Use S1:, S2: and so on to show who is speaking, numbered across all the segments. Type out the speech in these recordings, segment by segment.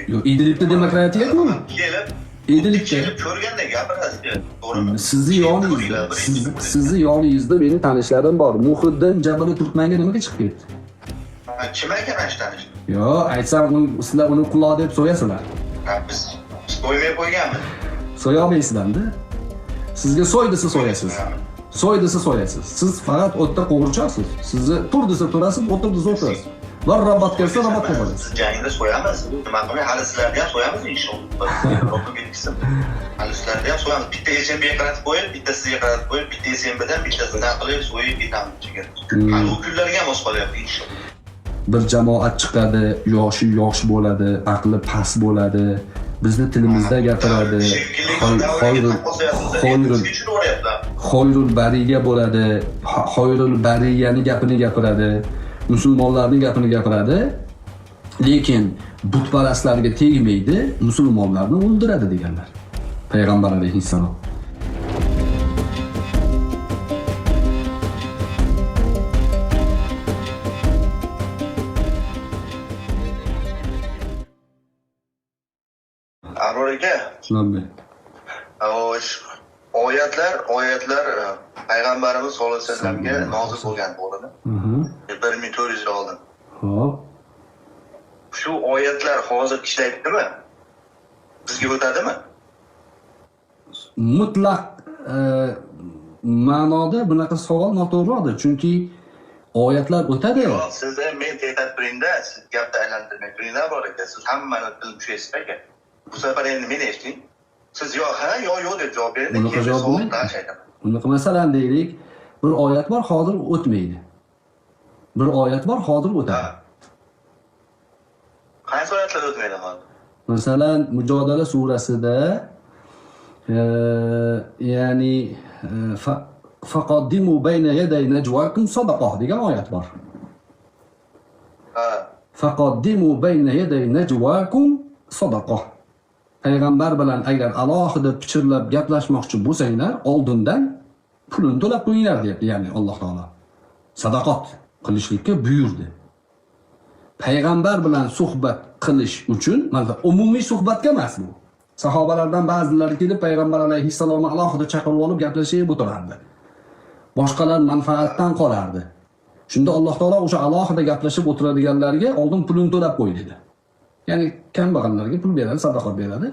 S1: Yo'q, Idlibda demokratiya-ku.
S2: Kelib,
S1: Idlibda.
S2: kelib ko'rganda gapirasiz, to'g'rimi?
S1: Sizni yoningizda, sizni yoningizda meni tanishlarim bor. Muhiddin Jabali Turkmanga nimaga chiqib ketdi?
S2: Kim ekan ana shu tanish?
S1: Yo'q, aytsam sizlar uni quloq deb so'yasizlar.
S2: Biz so'ymay qo'yganmiz.
S1: So'ya olmaysizlar-da. Sizga so'y desa so'yasiz. So'y desa so'yasiz. Siz faqat o'tda qo'g'irchoqsiz. Sizni tur desa turasiz, o'tir desa o'tirasiz. Va rabat kelsa rabatga borasiz.
S2: Jangda so'yamiz. Nima qilmay, hali sizlarni ham so'yamiz inshaalloh. Robbim belgisi. Hali sizlarni ham so'yamiz. Bitta SMBga qaratib qo'yib, bitta sizga qaratib qo'yib, bitta SMBdan bittasidan qilib so'yib ketamiz jigar. Hali u kunlarga ham oz qolyapti inshaalloh.
S1: Bir jamoat chiqadi, yoshi yosh bo'ladi, aqli past bo'ladi, bizni tilimizda gapiradi. Xoyrul bariya bo'ladi, xoyrul bariyani gapini gapiradi, musulmonlarning gapini gapiradi, lekin butparastlarga tegmaydi, musulmonlarni o'ldiradi deganlar. Payg'ambar alayhissalom.
S2: Abror aka, oyatlar payg'ambarimiz sollallohu alayhi vasallamga nozil bo'lgan, to'g'rimi? 1400 yil oldin.
S1: Xo'p.
S2: Shu oyatlar hozir ishlaydimi? Bizga o'tadimi?
S1: Mutlaq ma'noda bunaqa savol noto'g'ridir, chunki oyatlar o'tadi.
S2: Yo'q, sizni men tetat turingda, siz gapni aylantirmay turingda, Abror aka, siz hammani tilib tushasiz aka. Bu safar endi meni eshiting. Siz yo ha, yo yo'q deb javob bering.
S1: Bunaqa javob bo'lmaydi. Bunaqa masalan deylik, bir oyat bor hozir o'tmaydi. Bir oyat bor hozir o'tadi.
S2: Qaysi oyatlar o'tmaydi hozir?
S1: Masalan, Mujodala surasida ya'ni faqaddimu bayna yaday najwakum sadaqa degan oyat bor.
S2: Ha.
S1: Faqaddimu bayna yaday najwakum sadaqa. Payg'ambar bilan agar alohida pichirlab gaplashmoqchi bo'lsanglar, oldindan pulini to'lab qo'yinglar deyapti, ya'ni Alloh taolo sadaqat qilishlikka buyurdi. Payg'ambar bilan suhbat qilish uchun, mana umumiy suhbatga emas bu. Sahobalardan ba'zilari kelib payg'ambar alayhissalomni alohida chaqirib olib gaplashib o'tirardi. Boshqalar manfaatdan qolardi. Shunda Alloh taolo o'sha alohida gaplashib o'tiradiganlarga oldin pulini to'lab qo'y dedi. Ya'ni kambag'allarga pul beradi, sadaqa beradi.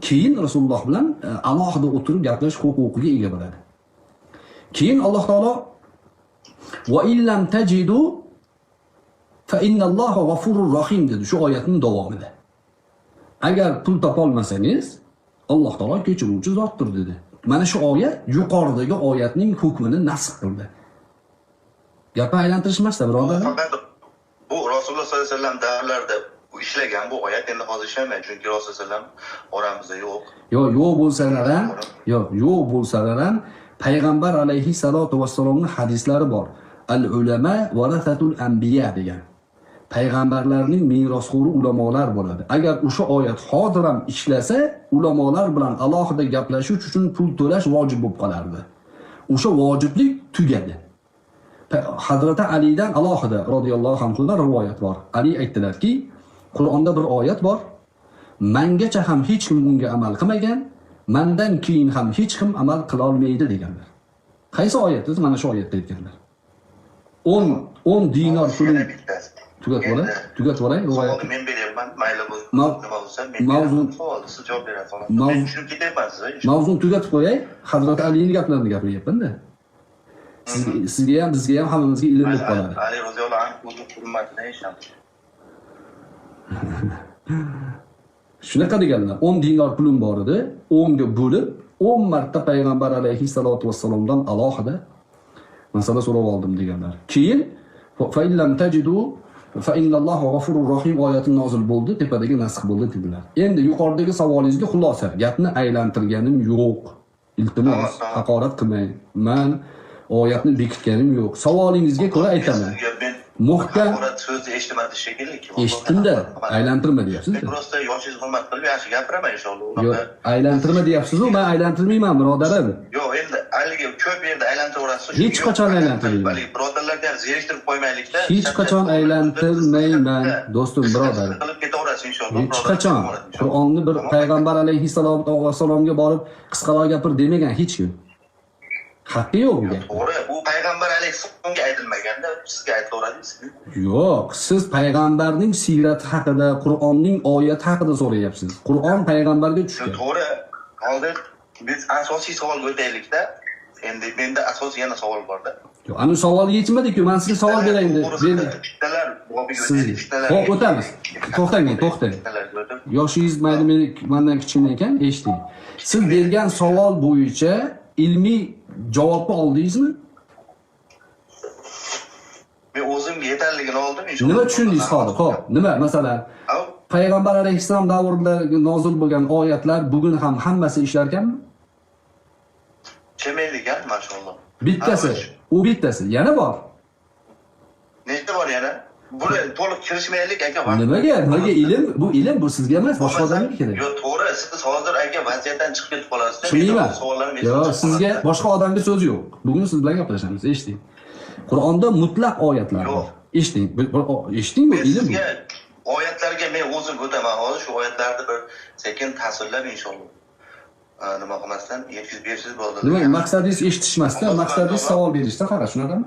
S1: Keyin Rasululloh bilan alohida o'tirib gaplashish huquqiga ega bo'ladi. Keyin Alloh taolo va illam tajidu fa innalloha g'afurur rohim dedi shu oyatning davomida. Agar pul topolmasangiz, Alloh taolo kechiruvchi zotdir dedi. Mana shu oyat yuqoridagi oyatning hukmini nasx qildi. Gapni aylantirish emas-da, birodarlar.
S2: Faqat bu Rasululloh sollallohu alayhi vasallam davrlarida ishlagan bu oyat endi hozir ishlamaydi, chunki Rasululloh sallam oramizda yo'q.
S1: Yo'q, yo'q bo'lsalar ham, yo'q bo'lsalar ham payg'ambar alayhi salatu vassalomning hadislari bor. Al ulama varasatul anbiya degan. Payg'ambarlarning merosxo'ri ulamolar bo'ladi. Agar o'sha oyat hozir ham ishlasa, ulamolar bilan alohida gaplashish uchun pul to'lash vojib bo'lib qolardi. O'sha vojiblik tugadi. Hazrati Alidan alohida radhiyallohu anhudan rivoyat bor. Ali aytdilarki, Qur'onda bir oyat bor. Mengacha ham hech kim unga amal qilmagan, mendan keyin ham hech kim amal qila olmaydi deganlar. Qaysi oyat desa, mana shu oyatda aytganlar. 10 dinor pulini tugatib olay, rivoyat.
S2: Men beryapman, mayli bu nima bo'lsa, men savolni siz javob berasiz. Men tushunib ketyapman sizni.
S1: Mavzuni tugatib qo'yay, Hazrat Alining gaplarini gapiryapman-da. Sizga ham, bizga ham, hammamizga ilm bo'lib qoladi.
S2: Ali roziyallohu anhu hurmatini eshitamiz.
S1: Shunaqa deganlar, 10 dinor pulim bor edi, 10 ga bo'lib, 10 marta payg'ambar alayhi salatu vassalomdan alohida masala so'rab oldim deganlar. Keyin fa illam tajidu fa innalloha g'afurur rohim oyati nozil bo'ldi, tepadagi nasx bo'ldi dedilar. Endi yuqoridagi savolingizga xulosa, gapni aylantirganim yo'q. Iltimos, haqorat qilmang. Men oyatni bekitganim yo'q. Savolingizga ko'ra aytaman. Muhkam
S2: haqorat so'zni eshitmadi shekilli.
S1: Eshitdim-da, aylantirma deyapsiz-da.
S2: Men prosta yoshingizni hurmat qilib yaxshi gapiraman inshaalloh.
S1: Yo'q, aylantirma deyapsiz-u, men aylantirmayman, birodarim.
S2: Yo'q, endi haligi ko'p yerda aylantiraverasan.
S1: Hech qachon aylantirmayman.
S2: Haligi birodarlarni ham zeriktirib qo'ymaylik-da.
S1: Hech qachon aylantirmayman, do'stim, birodar.
S2: Qilib ketaverasiz. olasiz inshaalloh.
S1: Hech qachon Qur'onni bir payg'ambar alayhissalom vassalomga borib qisqaroq gapir demagan hech kim. Haqqi yo'q bu gapga.
S2: To'g'ri, bu payg'ambar alayhissalomga aytilmaganda sizga aytilaveradi.
S1: Yo'q, siz payg'ambarning siyrati haqida, Qur'onning oyati haqida so'rayapsiz. Qur'on payg'ambarga tushgan.
S2: To'g'ri. Hozir biz asosiy savolga o'taylikda. Endi menda asosiy yana savol borda.
S1: Yo'q, ana savol yechmadi-ku. Men sizga savol berayin deb.
S2: Fitnalar bobiga
S1: Siz. Xo'p, o'tamiz. To'xtang, to'xtang. Yoshingiz mayli meni mendan kichkina ekan, eshiting. Siz bergan savol bo'yicha ilmiy javobni oldingizmi?
S2: Men o'zimga yetarligini oldim inshaalloh.
S1: Nima tushundingiz hozir? Xo'p, nima masalan? Payg'ambar alayhissalom davrida nozil bo'lgan oyatlar bugun ham hammasi ishlar ekanmi?
S2: Chemaylik, maşalloh.
S1: Bittasi, u bittasi. Yana bor.
S2: Nechta bor yana? Buni to'liq kirishmaylik aka.
S1: Nimaga? Nimaga ilm? Bu ilm bu sizga emas, boshqa odamga kerak.
S2: Yo'q, to'g'ri, siz hozir aka vaziyatdan chiqib ketib qolasiz.
S1: Tushundingmi? Yo'q, sizga boshqa odamga so'z yo'q. Bugun siz bilan gaplashamiz, eshiting. Qur'onda mutlaq oyatlar bor. Eshiting, eshiting, bu ilm.
S2: Sizga oyatlarga men o'zim o'taman hozir, shu oyatlarni bir sekin tasvirlab inshaalloh. Nima qilmasdan yetkazib bersangiz bo'ladi.
S1: Nima maqsadingiz eshitishmasda, maqsadingiz savol berishda, qara, shunaqami?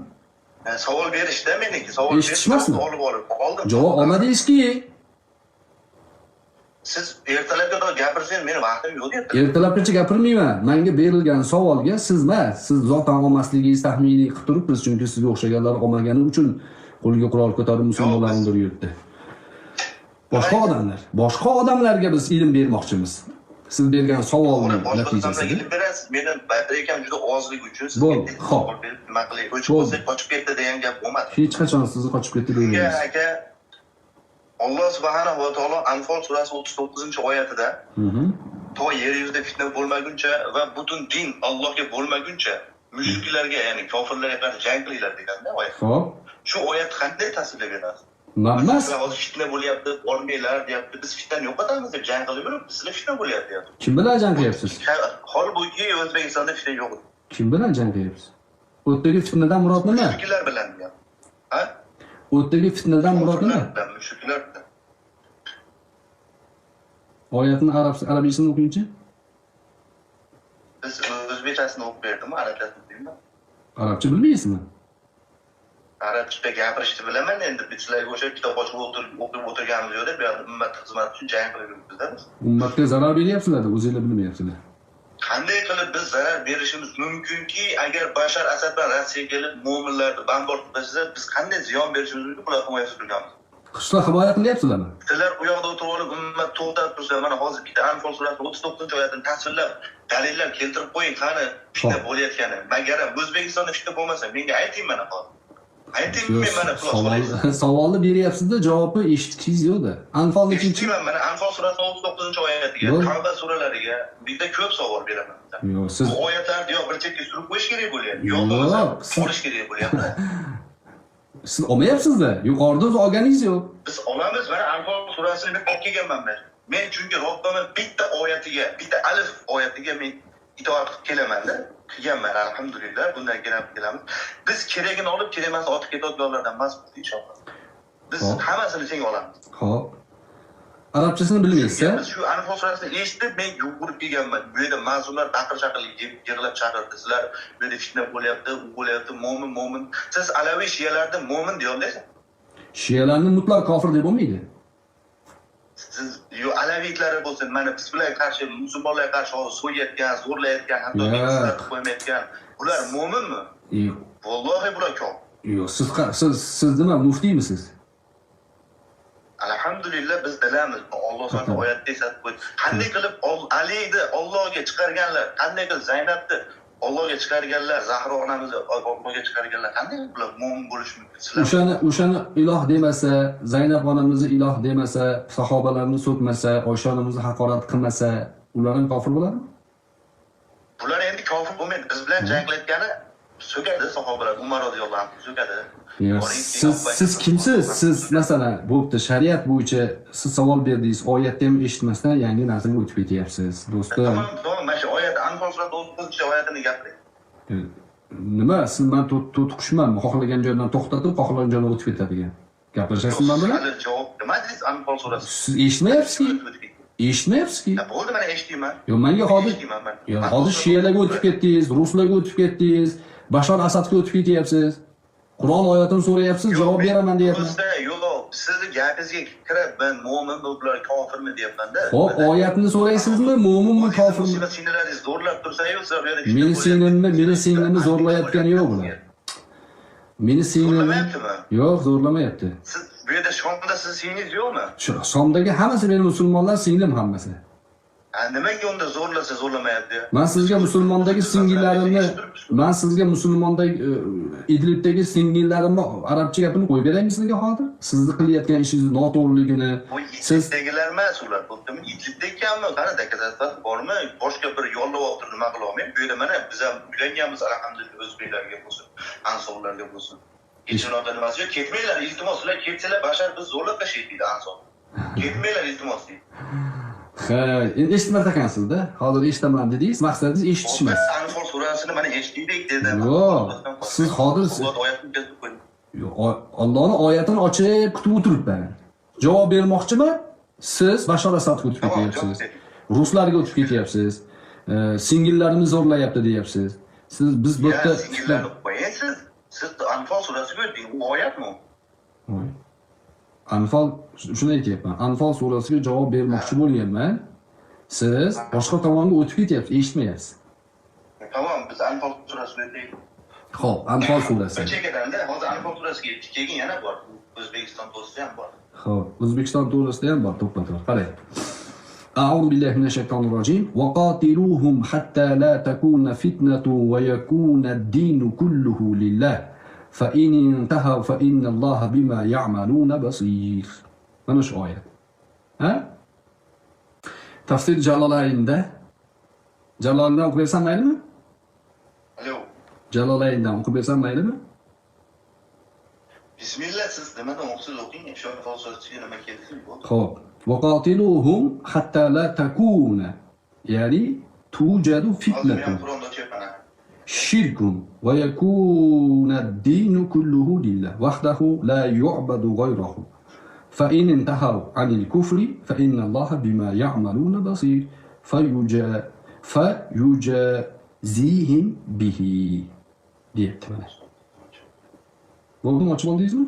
S2: Savol berishda meniki, savol
S1: eshitishmasmi?
S2: Olib olib oldim.
S1: Javob olmadingizki.
S2: Siz ertalabga gapirsangiz meni vaqtim yo'q ertalab.
S1: Ertalabgacha gapirmayman. Menga berilgan savolga siz emas, siz zotan olmasligingiz taxminiy qilib turibmiz, chunki sizga o'xshaganlar olmagani uchun qo'lga qurol ko'tarib musulmonlarni o'ldirib yuribdi. Boshqa odamlar, boshqa odamlarga biz ilm bermoqchimiz. Siz bergan savolning natijasida
S2: ilm berasiz. Meni batareyam juda ozligi uchun sizga savol berib nima qilay? O'chib bo'lsa qochib ketdi degan gap bo'lmadi.
S1: Hech qachon sizni qochib ketdi demaymiz.
S2: Aka, Alloh subhanahu va taolo Anfol surasi 39-oyatida to yer yuzida fitna bo'lmaguncha va butun din Allohga bo'lmaguncha mushriklarga, ya'ni kofirlarga qarshi jang qilinglar deganda oyat.
S1: Xo'p.
S2: Shu oyat qanday tasvirlab beradi?
S1: Nima?
S2: Hozir fitna bo'lyapti, bormanglar deyapti. Biz fitnani yo'qotamiz deb jang qilib yuribmiz, sizlar fitna bo'lyapti deyapti.
S1: Kim bilan jang qilyapsiz?
S2: Holbuki O'zbekistonda fitna yo'q.
S1: Kim bilan jang qilyapsiz? O'tdagi fitnadan murod nima?
S2: Mushriklar bilan deyapti. Ha?
S1: O'tdagi fitnadan murod nima?
S2: Mushriklar bilan.
S1: Oyatni arabiyasini o'qingchi.
S2: Biz o'zbekchasini o'qib berdim, arabchasini bilmayman.
S1: Arabcha bilmaysizmi?
S2: Arabcha gapirishni bilaman, endi biz sizlarga o'sha kitob ochib o'qib o'tirganimiz yo'qda, bu yerda ummat xizmati uchun jang qilib yuribmiz-da biz.
S1: Ummatga zarar beryapsizlar, o'zinglar bilmayapsizlar.
S2: Qanday qilib biz zarar berishimiz mumkinki, agar Bashar Asad bilan Rossiya kelib mo'minlarni bambor qilib tashlasa, biz qanday ziyon berishimiz mumkin? Bular himoyasiz turganmiz.
S1: Qishloq himoya qilyapsizlarmi?
S2: Sizlar u yoqda o'tirib olib ummat to'xtab tursa, mana hozir bitta Anfol surasi 39-oyatini tasvirlab, dalillar keltirib qo'ying, qani fitna bo'layotgani. Magaram O'zbekistonda fitna bo'lmasa, menga ayting mana hozir. Ayting men mana
S1: savolni beryapsiz-da, javobni eshitishingiz yo'q-da. Anfol nechinchi?
S2: Eshitmayman, mana Anfol surasi 39-oyatiga, Tavba suralariga bitta ko'p savol beraman.
S1: Yo'q, siz
S2: bu oyatlarni yo bir chetga surib qo'yish kerak bo'lyapti, yo bo'lmasa olish kerak bo'lyapti.
S1: Siz olmayapsiz-da, yuqorida o'zi olganingiz yo'q.
S2: Biz olamiz, mana Anfol surasini men olib kelganman men. Men chunki Robbimning bitta oyatiga, bitta alif oyatiga men itoat qilib kelaman-da. Qilganman, alhamdulillah, bundan keyin ham kelamiz. Biz keragini olib, kerak emasini otib ketadiganlardan emasmiz inshaalloh. Biz hammasini teng olamiz.
S1: Xo'p. Arabchasini bilmaysiz-a?
S2: Biz shu Anfol surasini eshitib, men yugurib kelganman. Bu yerda ma'zumlar baqir-chaqir yig'lab chaqirdi. Sizlar bu yerda fitna bo'lyapti, u bo'lyapti, mo'min, mo'min. Siz alaviy shiyalarni mo'min deya olmaysiz.
S1: Shiyalarni mutlaq kofir deb bo'lmaydi.
S2: Siz yo alaviylari bo'lsin, mana biz bilan qarshi, musulmonlarga qarshi hozir so'yayotgan, zo'rlayotgan, hatto qilib qo'ymayotgan, ular mo'minmi?
S1: Yo'q.
S2: Vallohi bular kofir.
S1: Yo'q, siz nima muftiymisiniz?
S2: Alhamdulillah biz bilamiz. Alloh subhanahu oyatda eslatib qo'ydi. Qanday qilib Aliyni Allohga chiqarganlar, qanday qilib Zaynabni Allohga chiqarganlar, Zahro onamizni Allohga chiqarganlar, qanday qilib bular mo'min bo'lishi mumkin?
S1: Sizlar o'shani iloh demasa, Zaynab onamizni iloh demasa, sahobalarni so'kmasa, Oysha onamizni haqorat qilmasa, ular ham kofir bo'ladimi?
S2: Bular endi kofir bo'lmaydi. Biz bilan jang qilayotgani so'kadi sahobalar, Umar roziyallohu anhu so'kadi.
S1: Siz kimsiz? Siz masalan, bo'pti, shariat bo'yicha siz savol berdingiz, oyatni ham eshitmasdan yangi narsaga o'tib ketyapsiz, do'stim.
S2: Tamom, mana shu oyat Anfol surasi 30-oyatini gapiring.
S1: Nima, siz men to'tiqushmanmi? Xohlagan joydan to'xtatib, xohlagan joydan o'tib ketadigan. Gaplashasizmi men bilan?
S2: Hali javob nima dedingiz Anfal surasi?
S1: Siz eshitmayapsizki. Eshitmayapsizki.
S2: Ya bo'ldi, mana eshitdingman.
S1: Yo'q, menga hozir
S2: Eshitdingman man.
S1: Yo'q, hozir shiyalarga o'tib ketdingiz, ruslarga o'tib ketdingiz, Bashar Asadga o'tib ketyapsiz. Qur'on oyatini so'rayapsiz, javob beraman deyapman.
S2: O'zida yo'q, sizni gapingizga kirib men mo'minmi, bular kofirmi deyapman-da.
S1: Xo'p, oyatni so'raysizmi, mo'minmi, kofirmi?
S2: Musibat singillaringiz zo'rlab tursa-yu, sizlar bu yerda fitna
S1: Meni
S2: bo'lyapti.
S1: singlimni, meni singlimni zo'rlayotgani yo'q bular. Meni singlimni
S2: Zo'rlamayaptimi?
S1: Yo'q, zo'rlamayapti.
S2: Siz bu yerda Shomda siz singlingiz yo'qmi?
S1: Shu Shomdagi hammasi meni musulmonlar singlim hammasi.
S2: Ha, nimaga unda zo'rlasa zo'rlamayapti?
S1: Men sizga musulmondagi singillarimni, men sizga musulmondagi Idlibdagi singillarimni arabcha gapini qo'yib beraymi sizga hozir? Sizni qilayotgan ishingiz noto'g'riligini,
S2: Bu
S1: siz
S2: Idlibdagilar emas ular. Bo'ptimi? Idlibda ekanmi? Qani доказательство bormi? Boshqa bir yollab olib turib nima qila olmayman. Bu yerda mana biz ham uylanganmiz, alhamdulillah, o'zbeklarga bo'lsin, ansorlarga bo'lsin. Hech unaqa nimasi yo'q. Ketmanglar, iltimos, ular ketsalar Bashar biz zo'rlab tashlaydi deydi ansor. Ketmanglar, iltimos deydi.
S1: Ha, endi eshitmas ekansizda. Hozir eshitaman dedingiz, maqsadingiz eshitish emas.
S2: Anfal surasini mana eshitdik dedim.
S1: Yo'q, siz hozir
S2: Alloh oyatini kesib qo'ydi.
S1: Yo'q, Allohning oyatini ochib kutib o'tiribman. Javob bermoqchiman. Siz Bashar Asadga o'tib
S2: Tamom,
S1: ketyapsiz.
S2: javob bering.
S1: Ruslarga o'tib ketyapsiz. Singillarimiz zo'rlayapti deyapsiz. Siz biz bu
S2: Ya
S1: yerda
S2: singillarni qo'ying siz. Siz Anfal surasiga o'tding. U oyatmi? u?
S1: Voy. Anfal shuni aytyapman. Anfal surasiga javob bermoqchi bo'lganman. Siz boshqa tomonga o'tib ketyapsiz, eshitmayapsiz.
S2: Tamom, biz Anfal surasiga o'tdik.
S1: Xo'p, Anfal surasi.
S2: Bir chekadanda hozir Anfal surasiga yetdik. Keyin yana bor. O'zbekiston to'g'risida ham bor.
S1: Xo'p, O'zbekiston to'g'risida ham bor, to'xta tur. Qarang. A'udhu billahi minash shaytonir rojim. Va qatiluhum hatta la takuna fitnatu va yakuna ad-dinu kulluhu lillah. Fa in intahaw fa innalloha bima ya'maluna basir. Mana shu oyat. Ha? Tafsir Jalolaynda. Jalolayndan o'qib bersam maylimi?
S2: Alo.
S1: Jalolayndan o'qib bersam maylimi?
S2: Bismillah, siz nimadan o'qisiz o'qing, shu Anfal surasiga nima kelsin bo'ldi.
S1: Xo'p. Va qatiluhum hatta la takuna, ya'ni tujadu
S2: Hozir men
S1: fitnatun.
S2: Qur'onda ochyapman. Ha.
S1: شرك ويكون الدين كله لله وحده لا يعبد غيره فإن انتهوا عن الكفر فإن الله بما يعملون بصير فيجازيهم به deyapti mana. Bo'ldimi, ochib oldingizmi?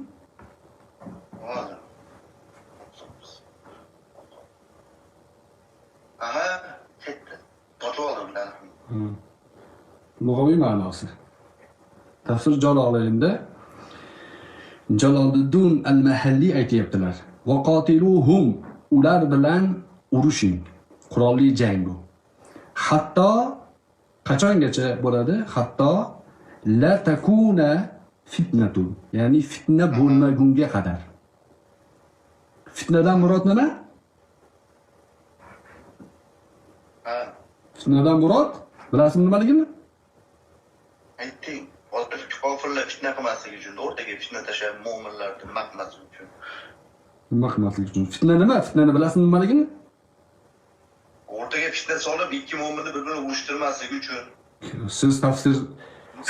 S2: Hozir. Aha, ketdi. Ochib oldim alhamdulillah.
S1: Lug'aviy ma'nosi. Tafsir Jalolaynda Jaloliddin al-Mahalliy aytyaptilar. Va qatiluhum, ular bilan urushing. Qurolli jang bu. Hatto qachongacha bo'ladi? Hatto la takuna fitnatun, ya'ni fitna bo'lmagunga qadar. Fitnadan murod nima?
S2: Ha,
S1: Fitnadan murod bilasizmi nimaligini?
S2: ayting. Hozir kofirlar fitna qilmasligi uchun, o'rtaga fitna tashlab mo'minlarni nima qilmasligi uchun.
S1: Nima qilmaslik uchun? Fitna nima? Fitnani bilasizmi nimaligini?
S2: O'rtaga fitna solib ikki mo'minni bir-birini urushtirmasligi uchun.
S1: Siz tafsir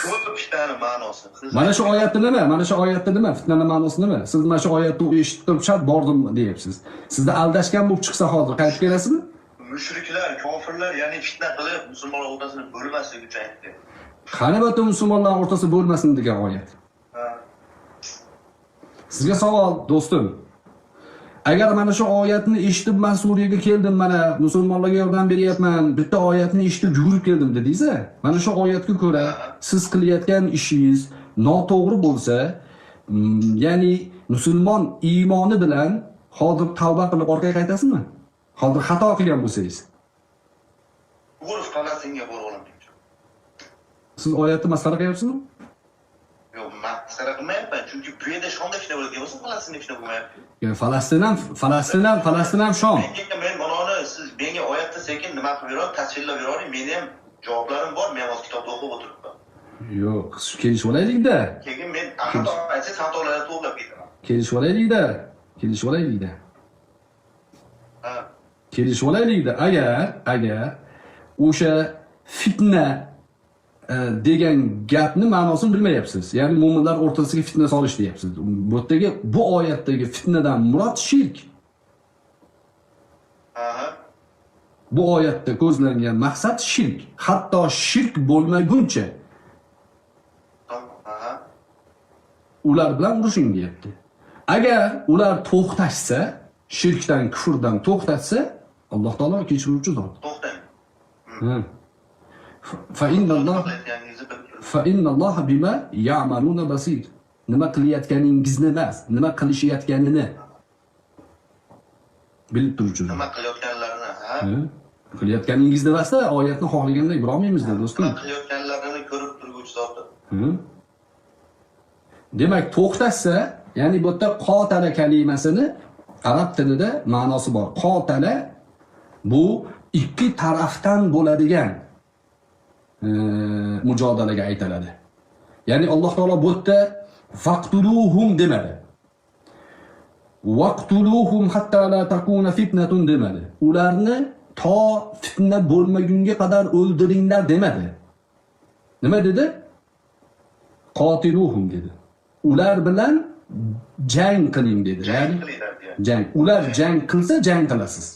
S2: Ko'p fitnani ma'nosi. Siz
S1: Mana shu oyatda nima? Mana shu oyatda nima? Fitnani ma'nosi nima? Siz mana shu oyatni eshitib turib shart bordim deyapsiz. Sizda aldashgan bo'lib chiqsa hozir qaytib kelasizmi?
S2: Mushriklar, kofirlar, ya'ni fitna qilib musulmonlar o'rtasini bo'lmasligi uchun aytdi.
S1: Qani butun musulmonlar o'rtasida bo'lmasin degan oyat.
S2: Ha.
S1: Sizga savol, do'stim. Agar mana shu oyatni eshitib men Suriyaga keldim, mana musulmonlarga yordam beryapman, bitta oyatni eshitib yugurib keldim dedingiz-a? Mana shu oyatga ko'ra siz qilayotgan ishingiz noto'g'ri bo'lsa, ya'ni musulmon iymoni bilan hozir tavba qilib orqaga qaytasizmi? Hozir xato qilgan bo'lsangiz.
S2: Yugurib Falastinga borib olaman.
S1: Siz oyatni masxara qilyapsizmi?
S2: Yo'q, masxara qilmayapman, chunki bu yerda Shomda fitna bo'ladigan bo'lsa, Falastinda fitna bo'lmayapti.
S1: Ya Falastin ham, Falastin ham, Falastin ham Shom.
S2: Menga men bunoni siz menga oyatda sekin nima qilib beravering, tafsirlab beravering, meni ham javoblarim bor, men hozir kitobda o'qib o'tiribman.
S1: Yo'q, kelishib olaylik-da.
S2: Keyin men xato aytsangiz xatolarni to'g'rilab ketaman.
S1: Kelishib olaylik-da. Kelishib olaylik-da.
S2: Ha.
S1: Kelishib olaylik-da. Agar o'sha fitna degan gapni ma'nosini bilmayapsiz. Ya'ni mo'minlar o'rtasiga fitna solish deyapsiz. Bu yerdagi, bu oyatdagi fitnadan murod shirk.
S2: Aha.
S1: Bu oyatda ko'zlangan maqsad shirk. Hatto shirk bo'lmaguncha
S2: Aha.
S1: ular bilan urushing deyapti. Agar ular to'xtashsa, shirkdan, kufrdan to'xtatsa, Alloh taolo kechiruvchi zot.
S2: To'xtang.
S1: Ha. Fa innalloh
S2: Qilayotganingizni bilib turib.
S1: Fa innalloha bima ya'maluna basir. Nima qilayotganingizni emas, nima qilishayotganini bilib turuvchi.
S2: Nima qilayotganlarini, ha?
S1: Ha? Qilayotganingizni emasda, oyatni xohlaganday burolmaymizda, do'stim.
S2: Nima qilayotganlarini ko'rib turguvchi zotdir.
S1: Hı? Demak, to'xtashsa, ya'ni bu yerda qotala kalimasini arab tilida ma'nosi bor. Qotala bu ikki tarafdan bo'ladigan mujodalaga aytiladi. Ya'ni Alloh taolo bu yerda faqtuluhum demadi. Waqtuluhum hatta la takuna fitnatun demadi. Ularni to fitna bo'lmagunga qadar o'ldiringlar demadi. Nima dedi? Qotiluhum dedi. Ular bilan jang qiling dedi.
S2: Jang
S1: Ya'ni
S2: qilinglar deyapti.
S1: jang. Ular jang qilsa jang qilasiz.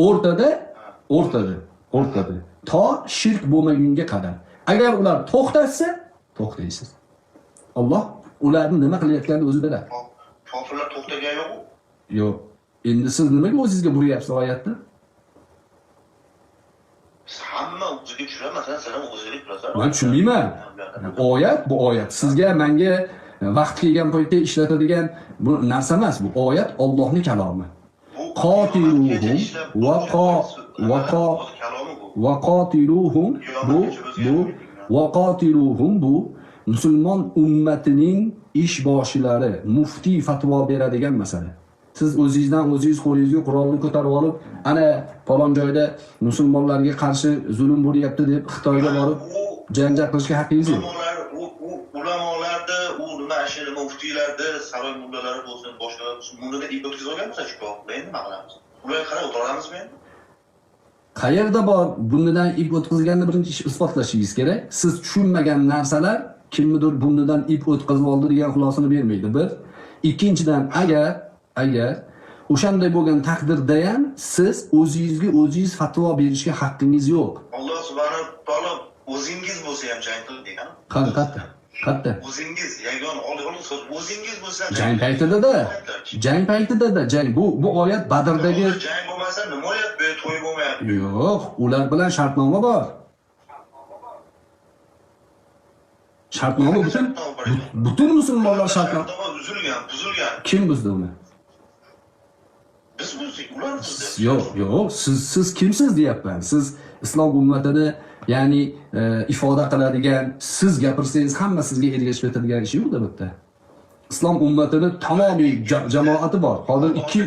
S1: O'rtada, o'rtada, o'rtada. To shirk bo'lmagunga qadar. Agar ular to'xtatsa, to'xtaysiz. Alloh ularni nima qilayotganini o'zi biladi.
S2: Kofirlar to'xtagan yo'q-u.
S1: Yo'q. Endi siz nimaga o'zingizga buryapsiz oyatni?
S2: Hamma o'ziga tushiradi, masalan, sen ham o'zingga turasan.
S1: Men tushunmayman. Oyat bu oyat. Sizga, menga vaqt kelgan paytda ishlatadigan bu narsa emas. Bu oyat Allohning kalomi. Qotiluhum va va
S2: kalomi bu.
S1: Va qotiluhum bu va qotiluhum bu musulmon ummatining ish boshilari, muftiy fatvo beradigan masala. Siz o'zingizdan o'zingiz qo'lingizga Qur'onni ko'tarib olib, ana falon joyda musulmonlarga qarshi zulm bo'lyapti deb Xitoyga borib janjal qilishga haqqingiz yo'q.
S2: Ulamolar, u ulamolarda, u nima shu nima muftiylarda, saroy mullalari bo'lsin, boshqalar bo'lsin, bunda ip o'tkazib olganmiz shu kofirlar, endi nima qilamiz? Ularga qarab o'tiramizmi endi?
S1: Qayerda bor bundan ip o'tkazganni birinchi ish isbotlashingiz kerak. Siz tushunmagan narsalar kimnidir bundan ip o'tkazib oldi degan xulosani bermaydi. Bir. Ikkinchidan, agar o'shanday bo'lgan taqdirda ham siz o'zingizga o'zingiz fatvo berishga haqqingiz yo'q.
S2: Alloh subhanahu va taolo o'zingiz bo'lsa ham jang qil degan.
S1: Qani, qatta? Qatta?
S2: O'zingiz, yagona olgan so'z o'zingiz bo'lsa ham
S1: Jang paytida-da. Jang paytida-da, jang bu oyat Badrdagi
S2: jang bo'lmasa nima bo'lyapti? Bu to'y bo'lmayapti.
S1: Yo'q, ular bilan shartnoma bor. Shartnoma butun musulmonlar shartnoma
S2: uzilgan, buzilgan.
S1: Kim buzdi uni?
S2: Biz buzdik, ular buzdi.
S1: Yo'q, yo'q, siz kimsiz deyapman. Siz islom ummatini, ya'ni ifoda qiladigan, siz gapirsangiz hamma sizga ergashib ketadigan ish yo'q-da bu yerda. Islom ummatini tamomiy jamoati bor. Hozir ikki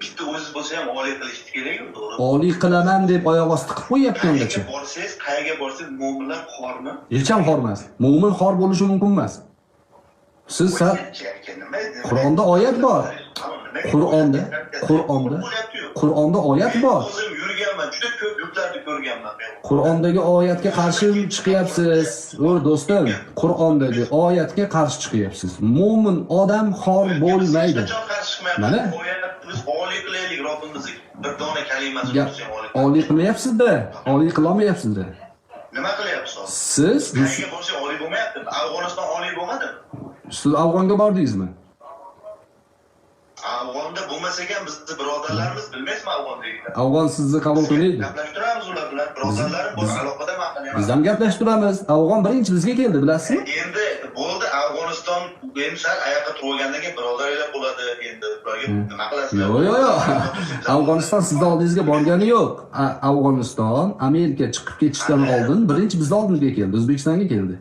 S2: bitta o'zi bo'lsa ham oliy qilish kerak-ku, to'g'ri?
S1: Oliy qilaman deb oyoq osti qilib qo'yyapti ungacha.
S2: Qayerga borsangiz, qayerga borsangiz mo'minlar xormi?
S1: Hech ham xor emas. Mo'min xor bo'lishi mumkin emas. Siz Qur'onda oyat bor. Qur'onda oyat bor.
S2: O'zim yurganman, juda ko'p yurtlarni ko'rganman men.
S1: Qur'ondagi oyatga qarshi chiqyapsiz. O do'stim, Qur'ondagi oyatga qarshi chiqyapsiz. Mo'min odam xor bo'lmaydi.
S2: Hech qachon qarshi chiqmayapmiz.
S1: Mana.
S2: Oyat biz oliy qilaylik Robbimizni bir dona kalimasini bo'lsa ham oliy.
S1: Oliy qilmayapsiz-da. Oliy qila olmayapsiz-da.
S2: Nima qilyapsiz hozir?
S1: Siz
S2: Qayerga borsak oliy bo'lmayaptimi? Afg'oniston oliy bo'lmadimi?
S1: Siz Afg'onga bordingizmi?
S2: Afg'onda bo'lmasak ham bizni birodarlarimiz, bilmaysizmi Afg'ondagilar?
S1: Afg'on sizni qabul qilmaydi.
S2: Gaplashib turamiz ular bilan, birodarlarim bor, aloqada man qilyapman.
S1: Biz ham gaplashib turamiz. Afg'on birinchi bizga keldi, bilasizmi?
S2: Endi bo'ldi, Afg'oniston endi sal oyoqqa turib olgandan keyin birodarlar bo'ladi, endi ularga nima qilasizlar?
S1: Yo'q, yo'q, yo'q. Afg'oniston sizni oldingizga borgani yo'q. Afg'oniston Amerika chiqib ketishdan oldin birinchi bizni oldimizga keldi, O'zbekistonga keldi.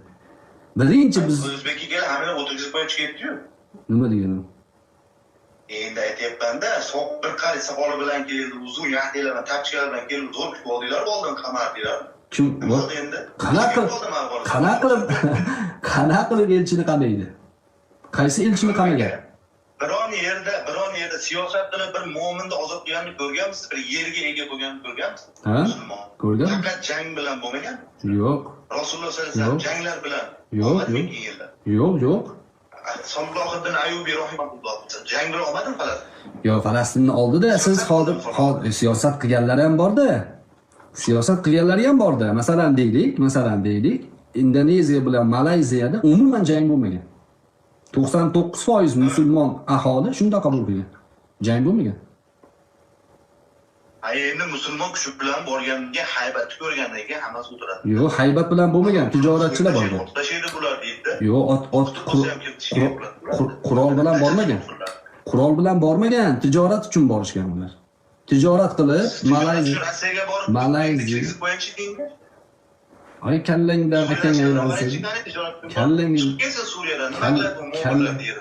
S1: Birinchi biz
S2: O'zbekka kelib hammani o'tirgizib qo'yib chiqyapti-yu.
S1: Nima degani?
S2: Endi aytyapman-da, bir qari soqoli bilan keldi, uzun yaxtalar bilan, tapchkalar bilan keldi, zo'r kutib oldinglar, oldin qamardinglar.
S1: Kim?
S2: Bo'ldi endi.
S1: Qanaqa qilib elchini qamaydi? Qaysi elchini qamagan?
S2: Biron yerda, biron yerda siyosat bilan bir mo'minni ozod qilganini ko'rganmisiz? Bir yerga ega bo'lganini ko'rganmisiz?
S1: Ha?
S2: Musulmon.
S1: Ko'rgan?
S2: Faqat jang bilan bo'lmagan.
S1: Yo'q.
S2: Rasululloh sollallohu alayhi vasallam
S1: Yo'q.
S2: janglar bilan
S1: Yo'q,
S2: olmadimi
S1: yo'q.
S2: keyin yillar?
S1: Yo'q, yo'q.
S2: Salohiddin Ayyubiy rahimahulloh jang bilan olmadimi Falastin?
S1: Yo, Falastinni oldida siz hozir siyosat qilganlari ham borda. Siyosat qilganlari ham borda. Masalan deylik, Indoneziya bilan Malayziyada umuman jang bo'lmagan. 99% musulmon aholi shunda qabul qilgan. Jang bo'lmagan.
S2: Ha, endi musulmon kuchi bilan borganga haybatni ko'rgandan keyin hammasi o'tiradi.
S1: Yo'q, haybat bilan bo'lmagan, tijoratchilar borgan.
S2: Tashlaydi bular deydi.
S1: Yo'q, ot qurol bilan bormagan. Qurol bilan bormagan, tijorat uchun borishgan ular. Tijorat qilib Malayziya,
S2: Rossiyaga borib,
S1: Malayziya.
S2: kirgizib qo'yingchi dinga.
S1: Ay kallangdan akang aylansin.
S2: Chiqib Suriyadan nima qiladi u mo'minlar deydi.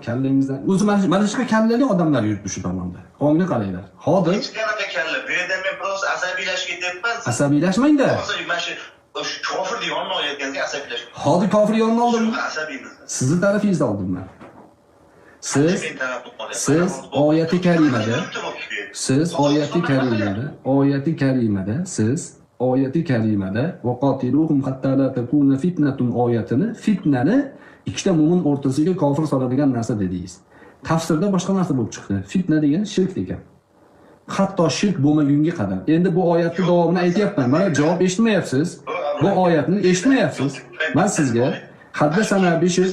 S1: Kallangizdan. O'zi mana shunaqa kallali odamlar yuribdi shu tomonda. Ongni qaranglar. Hozir
S2: Hech qanaqa kalla. Bu yerda men просто asabiylashib ketyapman.
S1: asabiylashmangda.
S2: Hozir mana shu kofir yonini olayotganda asabiylashib.
S1: Hozir kofir yonini oldim.
S2: Asabiymiz.
S1: Sizni tarafingizda oldim men. Siz oyati karimada, siz oyati karimada, siz oyati karimada va qotiluhum hatta la takuna fitnatun oyatini, fitnani ikkita mo'min o'rtasiga kofir soladigan narsa dedingiz. Tafsirda boshqa narsa bo'lib chiqdi. Fitna degan shirk degan. Hatto shirk bo'lmagunga qadar. Endi bu oyatning davomini aytyapman. Mana javob eshitmayapsiz. Bu oyatni eshitmayapsiz. Men sizga haddasana Bishr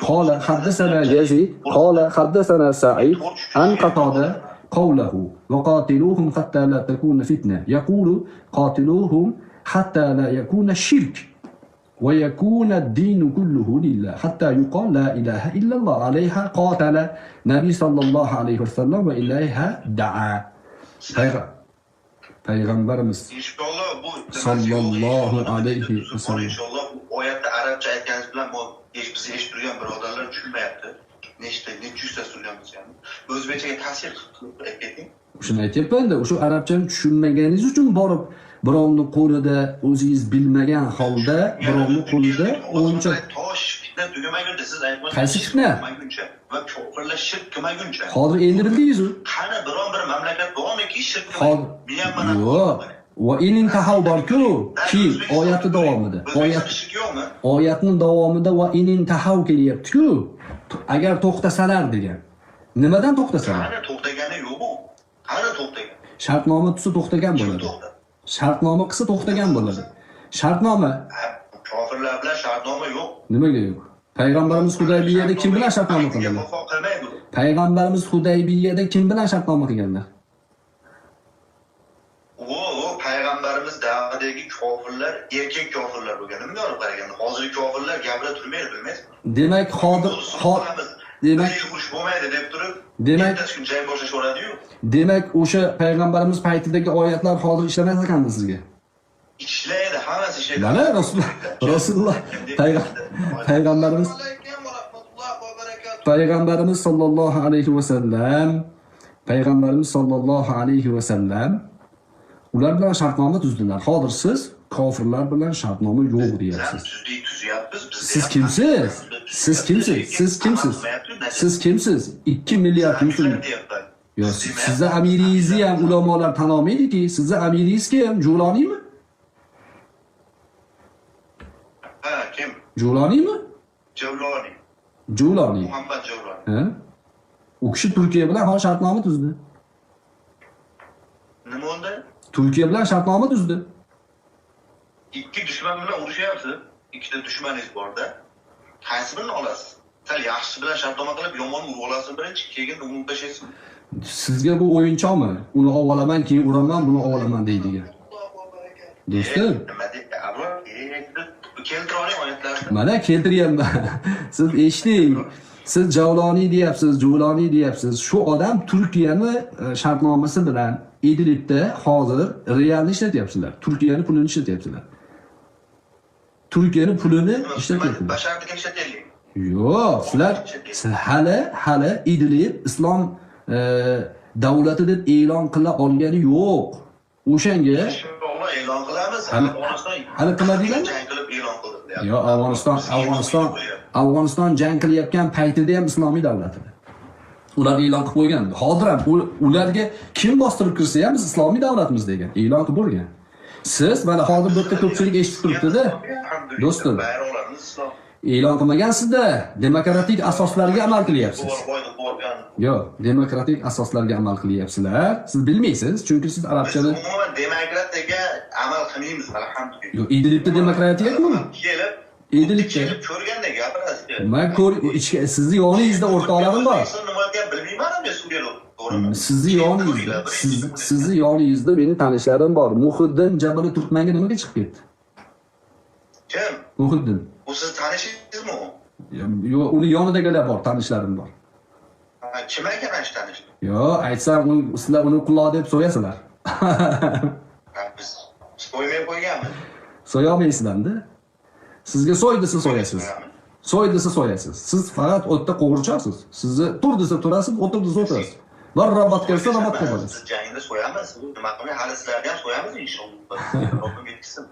S1: قال حدثنا يزيد قال حدثنا سعيد عن قتادة قوله وقاتلوهم حتى لا تكون فتنة يقول قاتلوهم حتى لا يكون الشرك ويكون الدين كله لله حتى يقال لا إله إلا الله عليها قاتل نبي صلى الله عليه وسلم وإليها دعا. Payg'ambarimiz
S2: inshaalloh bu
S1: sallallohu alayhi vasallam
S2: inshaalloh bu oyatni arabcha aytganingiz bilan bu bizni eshitib turgan birodarlar tushunmayapti. Nechta, necha yuzta so'rganmiz yani. O'zbekchaga ta'sir qilib aytib keting.
S1: Shuni aytyapman-da, o'sha arabchani tushunmaganingiz uchun borib birovni qo'lida o'zingiz bilmagan holda birovni qo'lida o'yinchoq
S2: tosh fitna tugamaguncha siz aytmoqchi.
S1: Qaysi fitna?
S2: Qilmaguncha va kofirlar shirk qilmaguncha.
S1: Hozir endi bildingiz-u.
S2: Qani biron bir mamlakat bormiki shirk
S1: Hozir yo'q. Va inin tahav bor-ku, ki oyati davomida. Oyat
S2: yo'qmi?
S1: Oyatning davomida va inin tahav kelyapti-ku. Agar to'xtasalar degan. Nimadan to'xtasalar?
S2: Qani to'xtagani yo'q u. Qani to'xtagan?
S1: Shartnoma tuzsa to'xtagan bo'ladi. Shartnoma qilsa to'xtagan bo'ladi. Shartnoma
S2: kofirlar bilan shartnoma yo'q.
S1: Nimaga yo'q? Payg'ambarimiz Hudaybiyada kim bilan shartnoma qildilar? Payg'ambarimiz Hudaybiyada kim bilan shartnoma qilganlar?
S2: O payg'ambarimiz davridagi kofirlar erkak kofirlar bo'lgan. Nima olib qaraganda hozirgi kofirlar gapira turmaydi, bilmaysizmi?
S1: Demak, hozir demak
S2: urush bo'lmaydi deb turib,
S1: demak
S2: ertasi kun jang boshlashaveradi-yu.
S1: Demak, o'sha payg'ambarimiz paytidagi oyatlar hozir ishlamas ekanmi sizga?
S2: Ishlaydi, hammasi ishlaydi.
S1: Mana Rasululloh payg'ambarimiz sollallohu alayhi vasallam, payg'ambarimiz sollallohu alayhi vasallam ular bilan shartnoma tuzdilar. Hozir siz kofirlar bilan shartnoma yo'q deyapsiz. Siz kimsiz? Siz kimsiz? Siz kimsiz? Siz kimsiz? 2 milliard musulmon. Yo, sizni amiringizni ham ulamolar tan olmaydiki. Sizni amiringiz kim? Juloniymi?
S2: Ha, kim?
S1: Juloniymi?
S2: Juloniy.
S1: Juloniy.
S2: Muhammad Juloniy.
S1: Ha? U kishi Turkiya bilan hozir shartnoma tuzdi.
S2: Nima unda?
S1: Turkiya bilan shartnoma tuzdi.
S2: Ikki dushman bilan urushyapsiz. Ikkita dushmaningiz borda. Qaysi birini olasiz? Sal yaxshisi bilan shartnoma qilib, yomon urib olasiz birinchi, keyin uni tashlaysiz.
S1: Sizga bu o'yinchoqmi? Uni ovolaman, keyin uraman, buni ovolaman deydigan. Do'stim,
S2: Keltira oling oyatlarni.
S1: Mana keltiryapman. Siz eshiting. Siz Javloniy deyapsiz, Juloniy deyapsiz. Shu odam Turkiyani shartnomasi bilan Idlibda hozir realni ishlatyapsizlar. Turkiyani pulini ishlatyapsizlar. Turkiyani pulini ishlatyapsizlar.
S2: Basharga ishlataylik.
S1: Yo'q, sizlar hali Idlib islom davlati deb e'lon qila olgani yo'q. O'shanga
S2: inshaalloh e'lon qilamiz.
S1: Hali qilmadinglarmi?
S2: Jang qilib e'lon qildik.
S1: Yo'q, Afg'oniston jang qilayotgan paytida ham islomiy davlat edi. Ular e'lon qilib qo'ygan. Hozir ham ularga kim bostirib kirsa ham biz islomiy davlatmiz degan. E'lon qilib bo'lgan. Siz mana hozir bu yerda ko'pchilik eshitib turibdi-da. Do'stim.
S2: Bayroqlarimiz islom.
S1: E'lon qilmagansizda, demokratik asoslarga amal qilyapsiz. Yo'q, demokratik asoslarga amal qilyapsizlar. Siz bilmaysiz, chunki siz
S2: Biz
S1: arabchani
S2: umuman demokratiyaga amal qilmaymiz, alhamdulillah.
S1: Yo'q, Idlibda demokratiya-ku.
S2: Kelib,
S1: Idlibda.
S2: kelib ko'rganda gapirasiz.
S1: Men ko'r ichki sizni yoningizda o'rtoqlarim bor.
S2: Nima degan bilmayman men Suriyada, to'g'rimi?
S1: Sizni yoningizda, sizni yoningizda meni tanishlarim bor. Muhiddin Jabali Turkmanga nimaga chiqib ketdi?
S2: Kim?
S1: Muhiddin.
S2: U siz tanishingizmi u?
S1: Yo'q, uni yonidagilar bor, tanishlarim bor.
S2: Kim ekan ana shu tanish?
S1: Yo'q, aytsam sizlar uni quloq deb so'yasizlar.
S2: Biz so'ymay qo'yganmiz.
S1: So'ya olmaysizlar-da. Sizga so'y desa so'yasiz. So'y desa so'yasiz. Siz faqat o'tda qo'g'irchoqsiz. Sizni tur desa turasiz, o'tir desa o'tirasiz. Bir robot kelsa robotga borasiz.
S2: Siz jangda so'yamiz. Nima qilmay hali sizlarni ham so'yamiz inshaalloh. Robbim yetkazsin.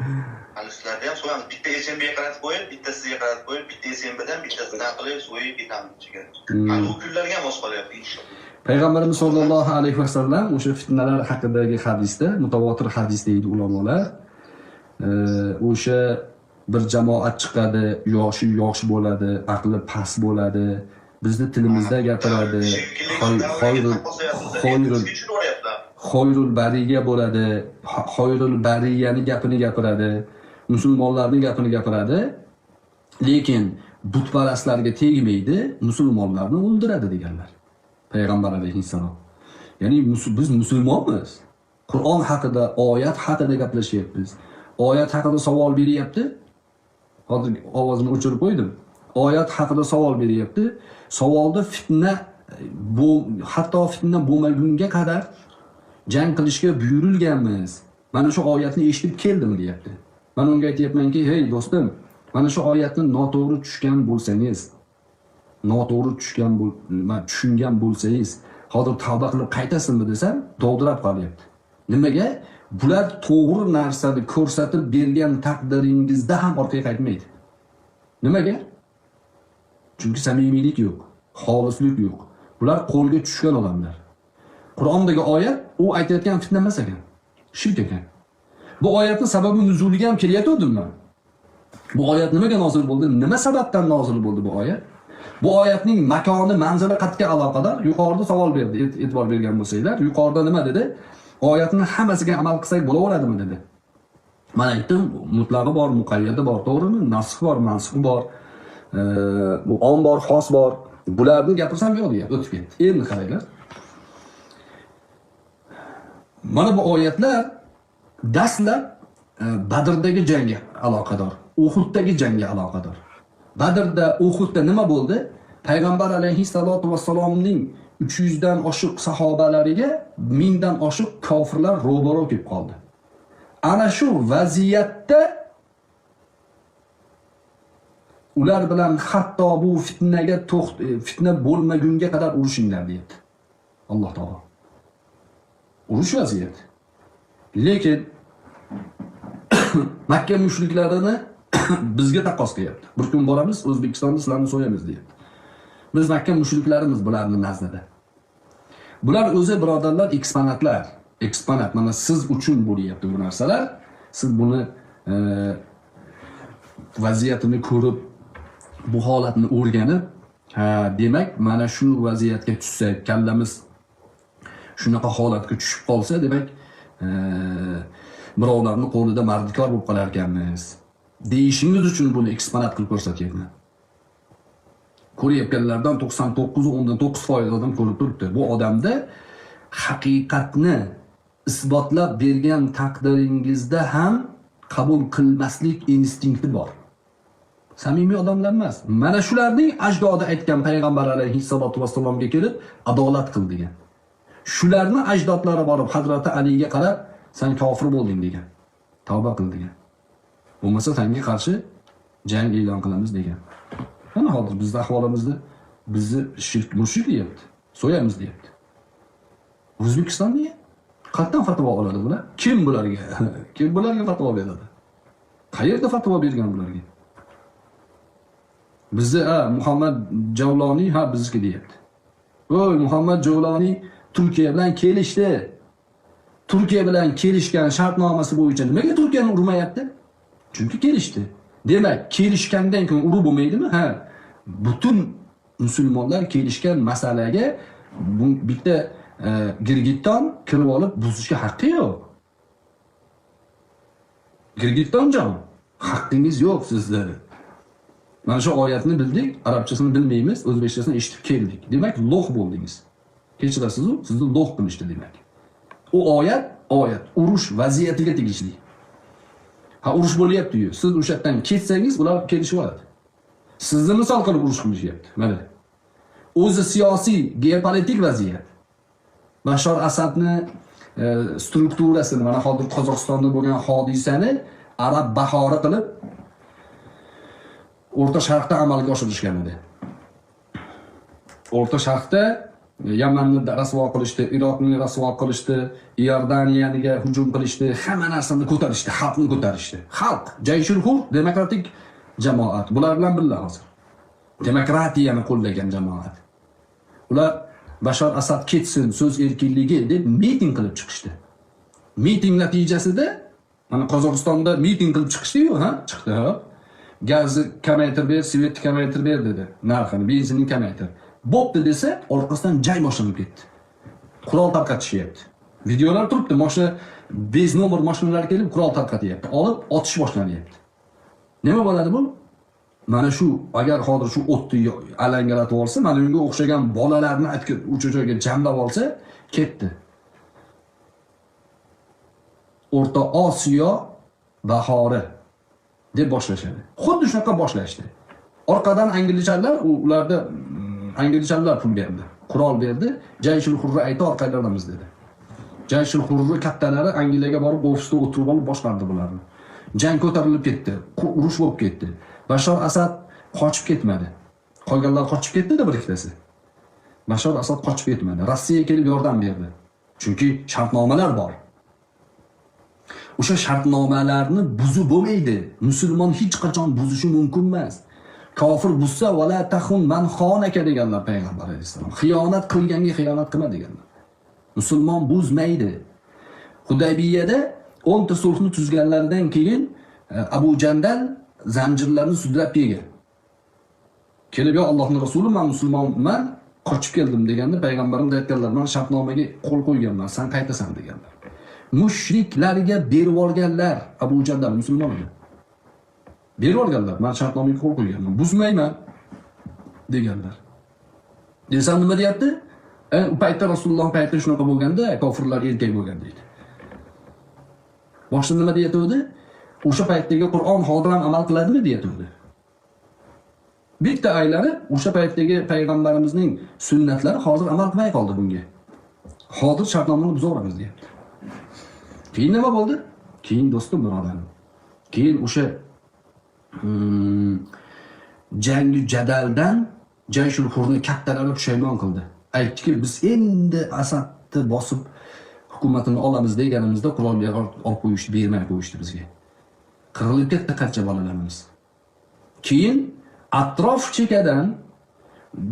S2: Hali sizlarni ham so'yamiz. Bitta SMBga qaratib qo'yib, bitta sizga qaratib qo'yib, bitta SMBdan bittasidan qilib so'yib ketamiz jigar. Hali u kunlarga ham oz qolyapti inshaalloh.
S1: Payg'ambarimiz sollallohu alayhi vasallam o'sha fitnalar haqidagi hadisda, mutawotir hadis deydi ulamolar. O'sha bir jamoat chiqadi, yoshi yosh bo'ladi, aqli past bo'ladi, bizni tilimizda gapiradi, xoyrul bariya bo'ladi, xoyrul bariyani gapini gapiradi, musulmonlarning gapini gapiradi, lekin butparastlarga tegmaydi, musulmonlarni o'ldiradi deganlar. Payg'ambar alayhissalom. Ya'ni biz musulmonmiz. Qur'on haqida, oyat haqida gaplashyapmiz. Oyat haqida savol beryapti. Hozir ovozimni o'chirib qo'ydim. Oyat haqida savol beryapti. Savolda fitna bu, hatto fitna bo'lmagunga qadar jang qilishga buyurilganmiz. Mana shu oyatni eshitib keldim deyapti. Men unga aytyapmanki, hey do'stim, mana shu oyatni noto'g'ri tushgan bo'lsangiz, noto'g'ri tushgan tushungan bo'lsangiz, hozir tavba qilib qaytasizmi desam, dovdirab qolyapti. Nimaga? Bular to'g'ri narsani ko'rsatib bergan taqdiringizda ham orqaga qaytmaydi. Nimaga? Chunki samimiylik yo'q, xolislik yo'q. Bular qo'lga tushgan odamlar. Qur'ondagi oyat u aytayotgan fitna emas ekan, shirk ekan. Bu oyatning sababi nuzuliga ham kelayotgandim men. Bu oyat nimaga nozil bo'ldi? Nima sababdan nozil bo'ldi bu oyat? Bu oyatning makoni, manzili qatga aloqador. Yuqorida savol berdi, e'tibor bergan bo'lsanglar, yuqorida nima dedi? Oyatning hammasiga amal qilsak bo'laveradimi dedi. Men aytdim, mutlaqi bor, muqayyadi bor, to'g'rimi? Nasx bor, mansux bor, bu om bor, xos bor. Bularni gapirsam yo'q deyapti, o'tib ketdi. Endi qaranglar. Mana bu oyatlar dastlab Badrdagi jangga aloqador, Uhuddagi jangga aloqador. Badrda, Uhudda nima bo'ldi? Payg'ambar alayhissalatu vassalomning 300 dan oshiq sahobalariga 1000 dan oshiq kofirlar ro'baro kelib qoldi. Ana shu vaziyatda ular bilan hatto bu fitnaga fitna bo'lmagunga qadar urushinglar deyapti Alloh taolo. Urush vaziyati. Lekin Makka mushriklarini bizga taqqos qilyapti. Bir kun boramiz, O'zbekistonda sizlarni so'yamiz deyapti. Biz Makka mushriklarimiz bularning nazdida. Bular o'zi birodarlar eksponatlar. Eksponat mana siz uchun bo'lyapti bu narsalar. Siz buni vaziyatini ko'rib, bu holatni o'rganib, ha, demak mana shu vaziyatga tushsak, kallamiz shunaqa holatga tushib qolsa, demak birovlarning qo'lida mardikor bo'lib qolar ekanmiz deyishingiz uchun buni eksponat qilib ko'rsatyapman. Ko'rayotganlardan 99.9% odam ko'rib turibdi. Bu odamda haqiqatni isbotlab bergan taqdiringizda ham qabul qilmaslik instinkti bor. Samimiy odamlar emas. Mana shularning ajdodi aytgan payg'ambar alayhissalatu vassalomga kelib adolat qil degan. Shularni ajdodlari borib Hazrati Aliga qarab sen kofir bo'lding degan. Tavba qil degan. Bo'lmasa senga qarshi jang e'lon qilamiz degan. Mana hozir bizning ahvolimizda bizni shirk mushrik deyapti. So'yamiz deyapti. O'zbekiston nega? Qayerdan fatvo oladi bular? Kim bularga? Kim bularga fatvo beradi? Qayerda fatvo bergan bularga? Bizni ha Muhammad Javloniy ha bizniki deyapti. Oy, Muhammad Jovloniy Turkiya bilan kelishdi. Turkiya bilan kelishgan shartnomasi bo'yicha nimaga Turkiyani urmayapti? Chunki kelishdi. Demak, kelishgandan keyin urib bo'lmaydimi? Ha. Butun musulmonlar kelishgan masalaga bitta Girgitton kirib olib buzishga haqqi yo'q. Girgittonjon, haqqingiz yo'q sizni. Mana shu oyatni bildik, arabchasini bilmaymiz, o'zbekchasini eshitib keldik. Demak, lo'q bo'ldingiz. Kechirasiz-u, sizni lo'q qilishdi demak. U oyat urush vaziyatiga tegishli. Ha, urush bo'lyapti-yu. Siz o'sha yerdan ketsangiz, ular kelishib oladi. Sizni misol qilib urush qilishyapti. Mana. O'zi siyosiy, geopolitik vaziyat. Bashar Asadni strukturasini, mana hozir Qozog'istonda bo'lgan hodisani arab bahori qilib O'rta Sharqda amalga oshirishgan edi. O'rta Sharqda Yamanni rasvo qilishdi, Iroqni rasvo qilishdi, Iordaniyaga hujum qilishdi, hamma narsani ko'tarishdi, xalqni ko'tarishdi. Xalq, Jayshul Hur demokratik jamoat. Bular bilan birga hozir. Demokratiyani qo'llagan jamoat. Ular Bashar Asad ketsin, so'z erkinligi deb miting qilib chiqishdi. Miting natijasida mana Qozog'istonda miting qilib chiqishdi-yu, ha? Chiqdi, ha? Gazni kamaytirib ber, svetni kamaytirib ber dedi. Narxini, benzinni kamaytir. Bo'pti desa, orqasidan jang boshlanib ketdi. Qurol tarqatishyapti. Videolar turibdi, mashina bez nomer mashinalar kelib qurol tarqatyapti. Olib otish boshlanyapti. Nima bo'ladi bu? Mana shu agar hozir shu o'tni alangalatib olsa, mana unga o'xshagan bolalarni o'sha joyga jamlab olsa, ketdi. O'rta Osiyo bahori deb boshlashadi. Xuddi shunaqa boshlashdi. Orqadan anglichalar, ularda anglichalar pul berdi, qurol berdi. Jayshul Hurri aytdi, orqalarimiz dedi. Jayshul Hurri kattalari Angliyaga borib ofisda o'tirib olib boshqardi bularni. Jang ko'tarilib ketdi, urush bo'lib ketdi. Bashar Asad qochib ketmadi. Qolganlar qochib ketdi-da bir ikkitasi. Bashar Asad qochib ketmadi. Rossiya kelib yordam berdi. Chunki shartnomalar bor. O'sha shartnomalarni buzib bo'lmaydi. Musulmon hech qachon buzishi mumkin emas. Kofir buzsa vala taxun man xonaka deganlar payg'ambar alayhissalom. Xiyonat qilganga xiyonat qilma deganlar. Musulmon buzmaydi. Hudaybiyada 10 ta sulhni tuzganlaridan keyin Abu Jandal zanjirlarni sudrab yegan. Kelib, yo Allohning rasuli, men musulmonman, qochib keldim deganda payg'ambarimiz aytganlar, men shartnomaga qo'l qo'yganman, sen qaytasan deganlar. Mushriklarga berib olganlar, Abu Jandal musulmon edi. Berib olganlar, men shartnomaga qo'l qo'yganman, buzmayman deganlar. Desam nima deyapti? U paytda Rasululloh paytida shunaqa bo'lganda, kofirlar erkak bo'lgan deydi. Boshida nima deyatdi? O'sha paytdagi Qur'on hozir ham amal qiladimi deyatdi. Bitta aylanib o'sha paytdagi payg'ambarimizning sunnatlari hozir amal qilmay qoldi bunga. Hozir shartnomani buzaveramiz deyapti. Keyin nima bo'ldi? Keyin do'stim, birodarim, keyin o'sha jangi jadaldan Jayshul Hurni kattalari pushaymon qildi. Aytdiki, biz endi Asadni bosib hukumatini olamiz deganimizda qurol yarog' olib qo'yishdi, bermay qo'yishdi bizga. Qirilib ketdi qancha bolalarimiz. Keyin atrof chekadan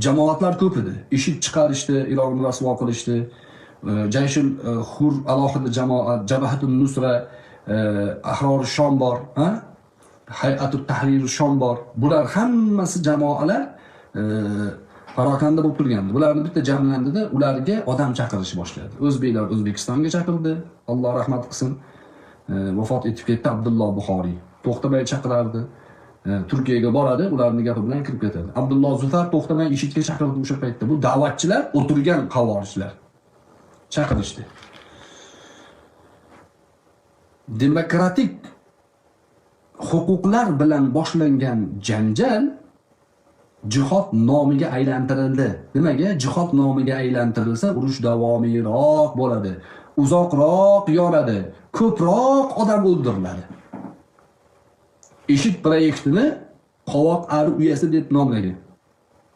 S1: jamoatlar ko'p edi. IShID chiqarishdi, Iroqni rasvo qilishdi. Jayshul Hur alohida jamoat, Jabhatun Nusra, Ahror Shom bor, ha? Hay'atut Tahrir Shom bor. Bular hammasi jamoalar parokanda bo'lib turgandi. Bularni bitta jamlandida ularga odam chaqirish boshladi. O'zbeklar O'zbekistonga chaqirdi. Alloh rahmat qilsin. Vafot etib ketdi Abdulloh Buxoriy. To'xtamay chaqirardi. Turkiyaga boradi, ularning gapi bilan kirib ketadi. Abdulloh Zufar to'xtamay IShIDga chaqirdi o'sha paytda. Bu da'vatchilar, o'tirgan qavorijlar chaqirishdi. Demokratik huquqlar bilan boshlangan janjal jihod nomiga aylantirildi. Nimaga? Jihod nomiga aylantirilsa, urush davomiyroq bo'ladi, uzoqroq yonadi, ko'proq odam o'ldiriladi. IShID proyektini qovoq ari uyasi deb nomlagan.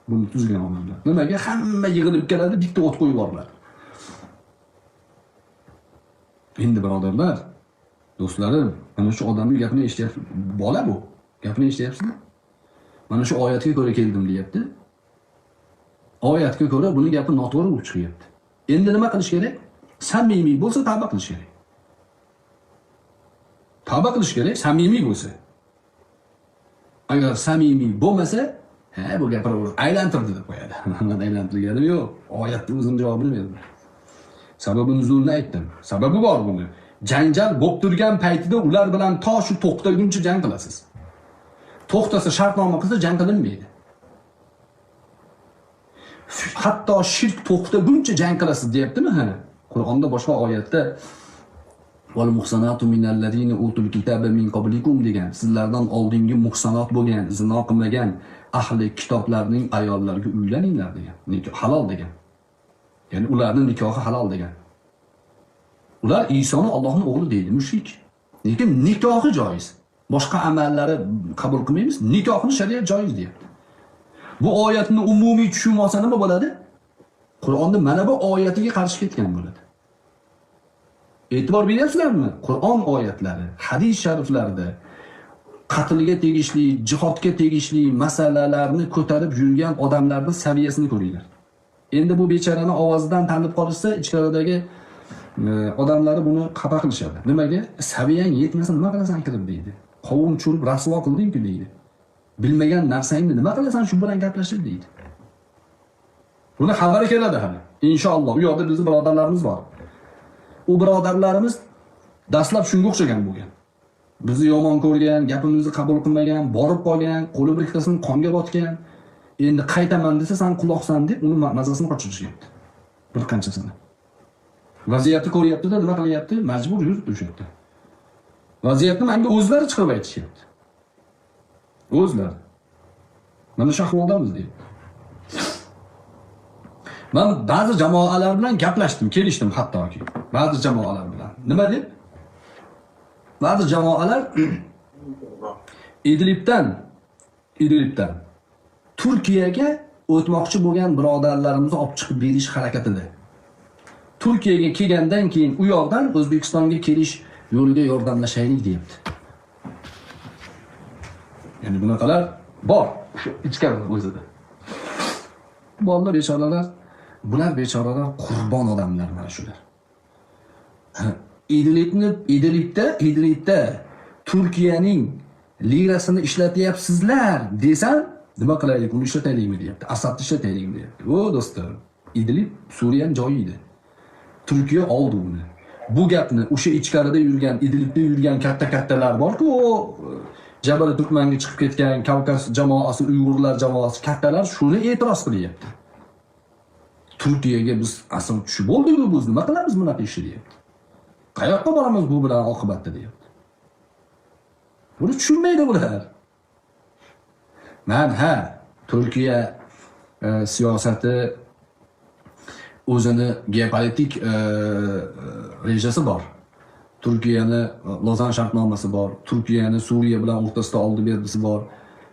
S1: Buni tuzgan odamlar. Nimaga? Hamma yig'ilib keladi, bitta o't qo'yib yuboriladi. Endi birodarlar, do'stlarim, mana shu odamning gapini eshityapsiz. Bola bu. Gapini eshityapsizmi? Mana shu oyatga ko'ra keldim deyapti. Oyatga ko'ra buni gapi noto'g'ri bo'lib chiqyapti. Endi nima qilish kerak? Samimiy bo'lsa tavba qilish kerak. Tavba qilish kerak, samimiy bo'lsa. Agar samimiy bo'lmasa, ha, bu gapiraveradi, aylantirdi deb qo'yadi. Men aylantirganim yo'q. Oyatni o'zim javobini berdim. Sababi nuzulni aytdim. Sababi bor buni. Janjal bo'lib turgan paytida ular bilan to shu to'xtaguncha jang qilasiz. To'xtasa, shartnoma qilsa jang qilinmaydi. Hatto shirk to'xtaguncha jang qilasiz deyaptimi? Ha. Qur'onda boshqa oyatda val muhsanatu minallazina utul kitaba min qablikum degan, sizlardan oldingi muhsanot bo'lgan, zino qilmagan ahli kitoblarning ayollariga uylaninglar degan. Nikoh halol degan. Ya'ni ularning nikohi halol degan. Ular Isoni Allohning o'g'li deydi, mushrik. Lekin nikohi joiz. Boshqa amallari qabul qilmaymiz, nikohni shariat joiz deyapti. Bu oyatni umumiy tushunib olsa nima bo'ladi? Qur'onda mana bu oyatiga qarshi ketgan bo'ladi. E'tibor beryapsizlarmi? Qur'on oyatlari, hadis shariflarida qatlga tegishli, jihodga tegishli masalalarni ko'tarib yurgan odamlarning saviyasini ko'ringlar. Endi bu bechorani ovozidan tanib qolishsa, ichkaridagi odamlari buni xafa qilishadi. Nimaga? Saviyang yetmasa nima qilasan kirib deydi. Qovun churib rasvo qilding-ku deydi. Bilmagan narsangni nima qilasan shu bilan gaplashib deydi. Buni xabari keladi hali. Inshaalloh u yoqda bizning birodarlarimiz bor. U birodarlarimiz dastlab shunga o'xshagan bo'lgan. Bizni yomon ko'rgan, gapimizni qabul qilmagan, borib qolgan, qo'li bir ikkitasini qonga botgan. Endi qaytaman desa sen quloqsan deb uni mazasini qochirishyapti. Bir qanchasini. Vaziyatni ko'ryapti-da, nima qilyapti? Majbur yuribdi o'sha yerda. Vaziyatni menga o'zlari chiqarib aytishyapti. O'zlari. Mana shu ahvoldamiz deyapti. Men ba'zi jamoalar bilan gaplashdim, kelishdim hattoki. Ba'zi jamoalar bilan. Nima deb? Ba'zi jamoalar Idlibdan Turkiyaga o'tmoqchi bo'lgan birodarlarimizni olib chiqib berish harakatida. Turkiyaga kelgandan keyin u yoqdan O'zbekistonga kelish yo'liga yordamlashaylik deyapti. Ya'ni bunaqalar bor shu ichkarida o'zida. Bolalar bechoralar, bular bechoralar qurbon odamlar mana shular. Idlibda Turkiyaning lirasini ishlatyapsizlar desam, nima qilaylik, uni ishlataylikmi deyapti. Asadni ishlataylikmi deyapti. O do'stlar, Idlib Suriyaning joyi edi. Turkiya oldi uni. Bu gapni o'sha ichkarida yurgan, Idlibda yurgan katta-kattalar bor-ku, o Jabal Turkmanga chiqib ketgan Kavkaz jamoasi, Uyg'urlar jamoasi kattalar shuni e'tiroz qilyapti. Turkiyaga biz asl tushib bo'ldik-ku, biz nima qilamiz bunaqa ishni deyapti. Qayoqqa boramiz bu bilan oqibatda deyapti. Buni tushunmaydi bular. Man ha, Turkiya siyosati o'zini geopolitik rejasi bor. Turkiyani Lozan shartnomasi bor, Turkiyani Suriya bilan o'rtasida oldi berdisi bor,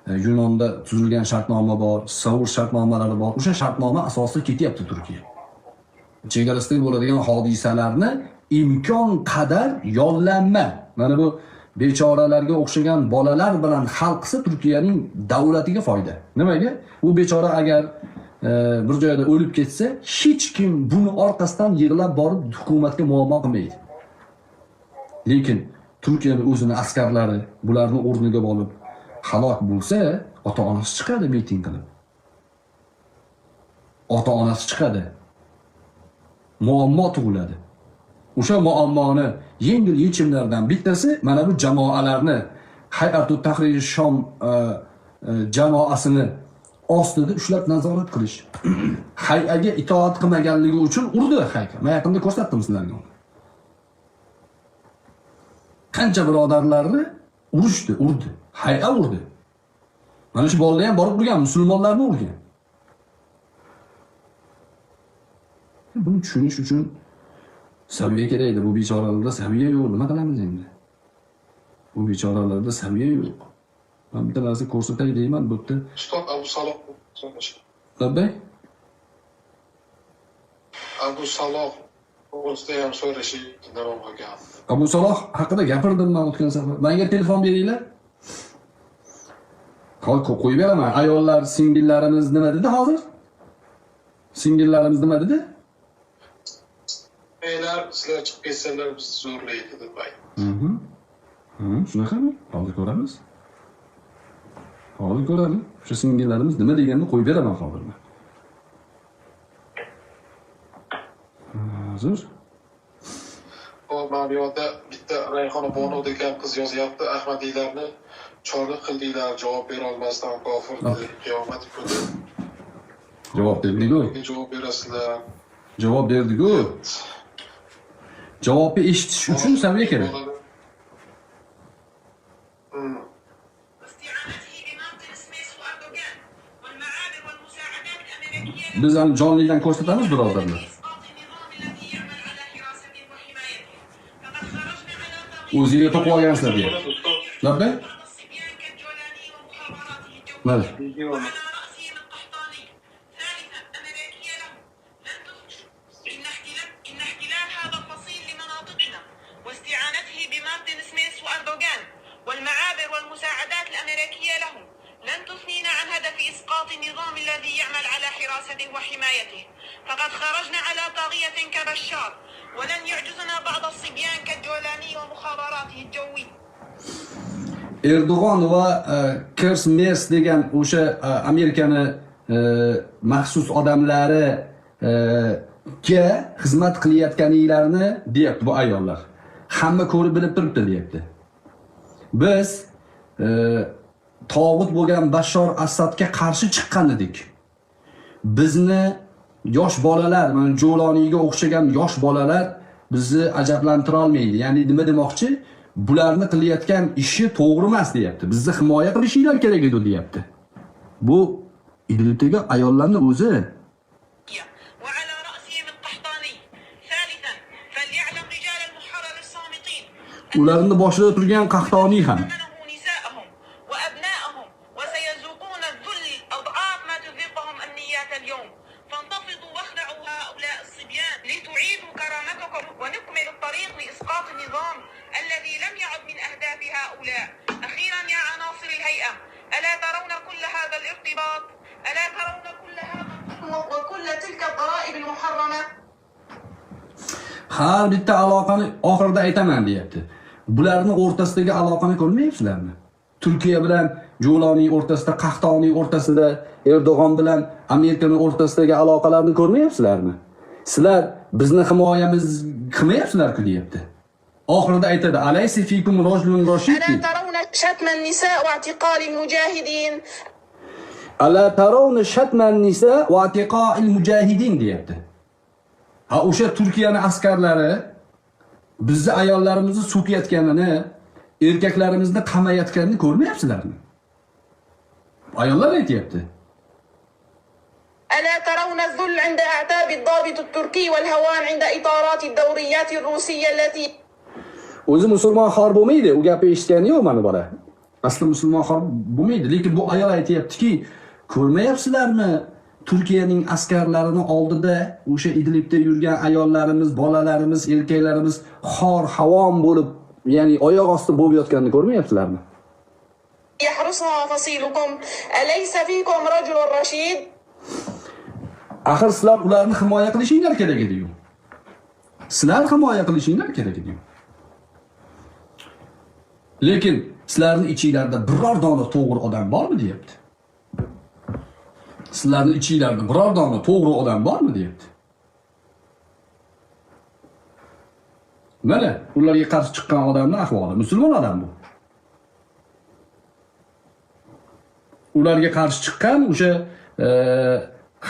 S1: Yunonda tuzilgan shartnoma bor, Savur shartnomalari bor. O'sha shartnoma asosida ketyapti Turkiya. Chegarasida bo'ladigan hodisalarni imkon qadar yollanma. Mana bu bechoralarga o'xshagan bolalar bilan hal qilsa Turkiyaning davlatiga foyda. Nimaga? U bechora agar bir joyda o'lib ketsa, hech kim buni orqasidan yig'lab borib hukumatga muammo qilmaydi. Lekin Turkiyani o'zini askarlari bularni o'rniga borib halok bo'lsa, ota-onasi chiqadi miting qilib. Ota-onasi chiqadi. Muammo tug'iladi. O'sha muammoni yengil yechimlardan bittasi mana bu jamoalarni Hay'atu Tahrir Shom jamoasini ostida ushlab nazorat qilish. Hay'aga itoat qilmaganligi uchun urdi Hay'a. Men yaqinda ko'rsatdim sizlarga uni. Qancha birodarlarni urishdi, urdi. Hay'a urdi. Mana shu bolalar ham borib urgan, musulmonlarni urgan. Buni tushunish uchun saviya kerak edi. Bu bechoralarda saviya yo'q. Nima qilamiz endi? Bu bechoralarda saviya yo'q. Men bitta narsa ko'rsatay deyman, bu yerda.
S3: Ustoz Abu Saloh.
S1: Labbay?
S3: Abu Saloh to'g'risida ham so'rashing davom qilgan.
S1: Abu Saloh haqida gapirdim men o'tgan safar. Menga telefon beringlar. Qo'yib beraman. Ayollar, singillarimiz nima dedi hozir? Singillarimiz nima dedi?
S3: Beyler sizlar chiqib ketsalar bizni zo'rlaydi deb aytdi.
S1: Shunaqami? Hozir ko'ramiz. Hozir ko'ramiz. O'sha singillarimiz nima deganini qo'yib beraman hozir men. Hozir.
S3: Hop, mana bu yoqda bitta Rayhona Bonu degan qiz yozyapti. Ahmadiylarni chorli qildinglar, javob bera olmasdan kofir dedi. Qiyomat kuni
S1: Javob berdik-ku.
S3: javob berasizlar.
S1: Javob berdik-ku. Javobni eshitish uchun senga kerak.
S4: واستعانته بمارتن سميث واردوغان والمعابر والمساعدات الامريكيه
S1: Biz ham jonlidan ko'rsatamiz birodarlar.
S4: لاسقاط النظام الذي يعمل على حراسته وحمايته فقد خرجنا على طاغية
S1: O'zingga to'qib olgansizlar deyapti. Labbay?
S4: بعض الصبيان كالجولاني ومخابراته
S1: Mana.
S4: الجوية وعلى رأسهم القحطاني. ثالثا أمريكية له لن تخرج. إن احتلال هذا الفصيل لمناطقنا واستعانته بمارتن سميث وأردوغان والمعابر والمساعدات الأمريكية له لن تثنينا عن هدف إسقاط النظام الذي يعمل على حراسته وحمايته فقد خرجنا على طاغية كبشار ولن يعجزنا بعض الصبيان كالجولاني ومخابراته الجوية.
S1: Erdo'g'on va Kers Mers degan o'sha Amerikani maxsus odamlari ga xizmat qilayotganinglarni deyapti bu ayollar. Hamma ko'rib bilib turibdi deyapti. Biz tog'ut bo'lgan Bashor Asadga qarshi chiqqan edik. Bizni yosh bolalar, mana Jo'loniyga o'xshagan yosh bolalar bizni ajablantira olmaydi. Ya'ni nima demoqchi? Bularni qilayotgan ishi to'g'ri emas deyapti. Bizni himoya qilishinglar kerak edi deyapti. Bu Idlibdagi ayollarning o'zi.
S4: وعلى رأسهم القحطاني. ثالثا فليعلم رجال المحرر الصامتين
S1: Ularni boshida turgan Qahtoniy ham.
S4: ثمنه نساءهم وأبناءهم وسيذوقون الذل أضعاف ما تذيقهم أمنيات اليوم. فانتفضوا واخدعوا هؤلاء الصبيان لتعيدوا كرامتكم ونكمل الطريق لإسقاط النظام الذي لم يعد من أهداف هؤلاء. أخيرا يا عناصر الهيئة، ألا ترون كل هذا الارتباط؟ ألا ترون كل هذا وكل تلك الضرائب المحرمة؟
S1: Har bitta aloqani oxirida aytaman deyapti. Bularning o'rtasidagi aloqani ko'rmayapsizlarmi? Turkiya bilan Jo'loniy o'rtasida, Qahtoniy o'rtasida, Erdo'g'on bilan Amerikaning o'rtasidagi aloqalarni ko'rmayapsizlarmi? Sizlar bizni himoyamiz qilmayapsizlar-ku deyapti. Oxirida aytadi: "Alaysa fikum rajulun rashid."
S4: ألا ترون شتم النساء واعتقال المجاهدين؟
S1: Ala tarawna shatma an-nisa wa i'tiqa'il mujahidin deyapti. Ha, o'sha Turkiyani askarlari bizni ayollarimizni so'kayotganini, erkaklarimizni qamayotganini ko'rmayapsizlarmi? Ayollar aytyapti.
S4: ألا ترون الذل عند أعتاب الضابط التركي والهوان عند إطارات الدوريات الروسية التي
S1: O'zi musulmon xor bo'lmaydi, u gapni eshitgani yo'q mana bola. Asli musulmon xor bo'lmaydi, lekin bu ayol aytyaptiki, ko'rmayapsizlarmi? Turkiyaning askarlarini oldida o'sha Idlibda yurgan ayollarimiz, bolalarimiz, erkaklarimiz xor havom bo'lib, ya'ni oyoq osti bo'lib yotganini ko'rmayapsizlarmi?
S4: يحرسها فصيلكم؟ أليس فيكم رجل رشيد؟
S1: Axir sizlar ularni himoya qilishinglar kerak edi-yu. Sizlar himoya qilishinglar kerak edi-yu. Lekin sizlarning ichinglarda biror dona to'g'ri odam bormi deyapti. Sizlarning ichinglarda biror dona to'g'ri odam bormi deyapti. Mana ularga qarshi chiqqan odamning ahvoli, musulmon odam bu. Ularga qarshi chiqqan o'sha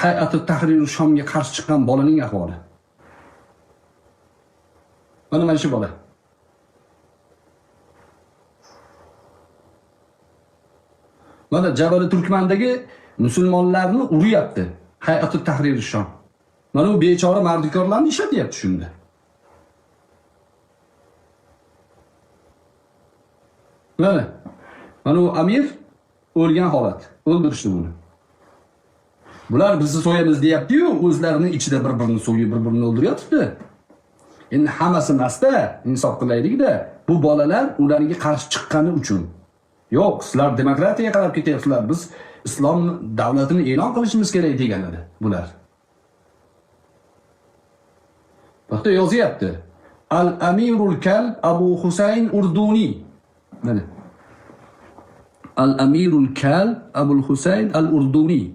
S1: Hay'ati Tahrir Shomga qarshi chiqqan bolaning ahvoli. Mana shu bola. Mana Jabali Turkmandagi musulmonlarni uryapti Hay'ati Tahrir Shom. Mana u bechora mardikorlarni ishlatyapti shunda. Mana u amir o'lgan holat. O'ldirishdi buni. Bular bizni so'yamiz deyapti-yu, o'zlarini ichida bir-birini so'yib, bir-birini o'ldiryapti. Endi hammasi emasda, insof qilaylik-da, bu bolalar ularga qarshi chiqqani uchun. Yo'q, sizlar demokratiyaga qarab ketyapsizlar, biz islom davlatini e'lon qilishimiz kerak degan edi bular. Bu yerda yozyapti. Al-Amirul Kalb Abu Husayn Urduniy. Mana. Al-Amirul Kalb Abu Husayn Al-Urduniy.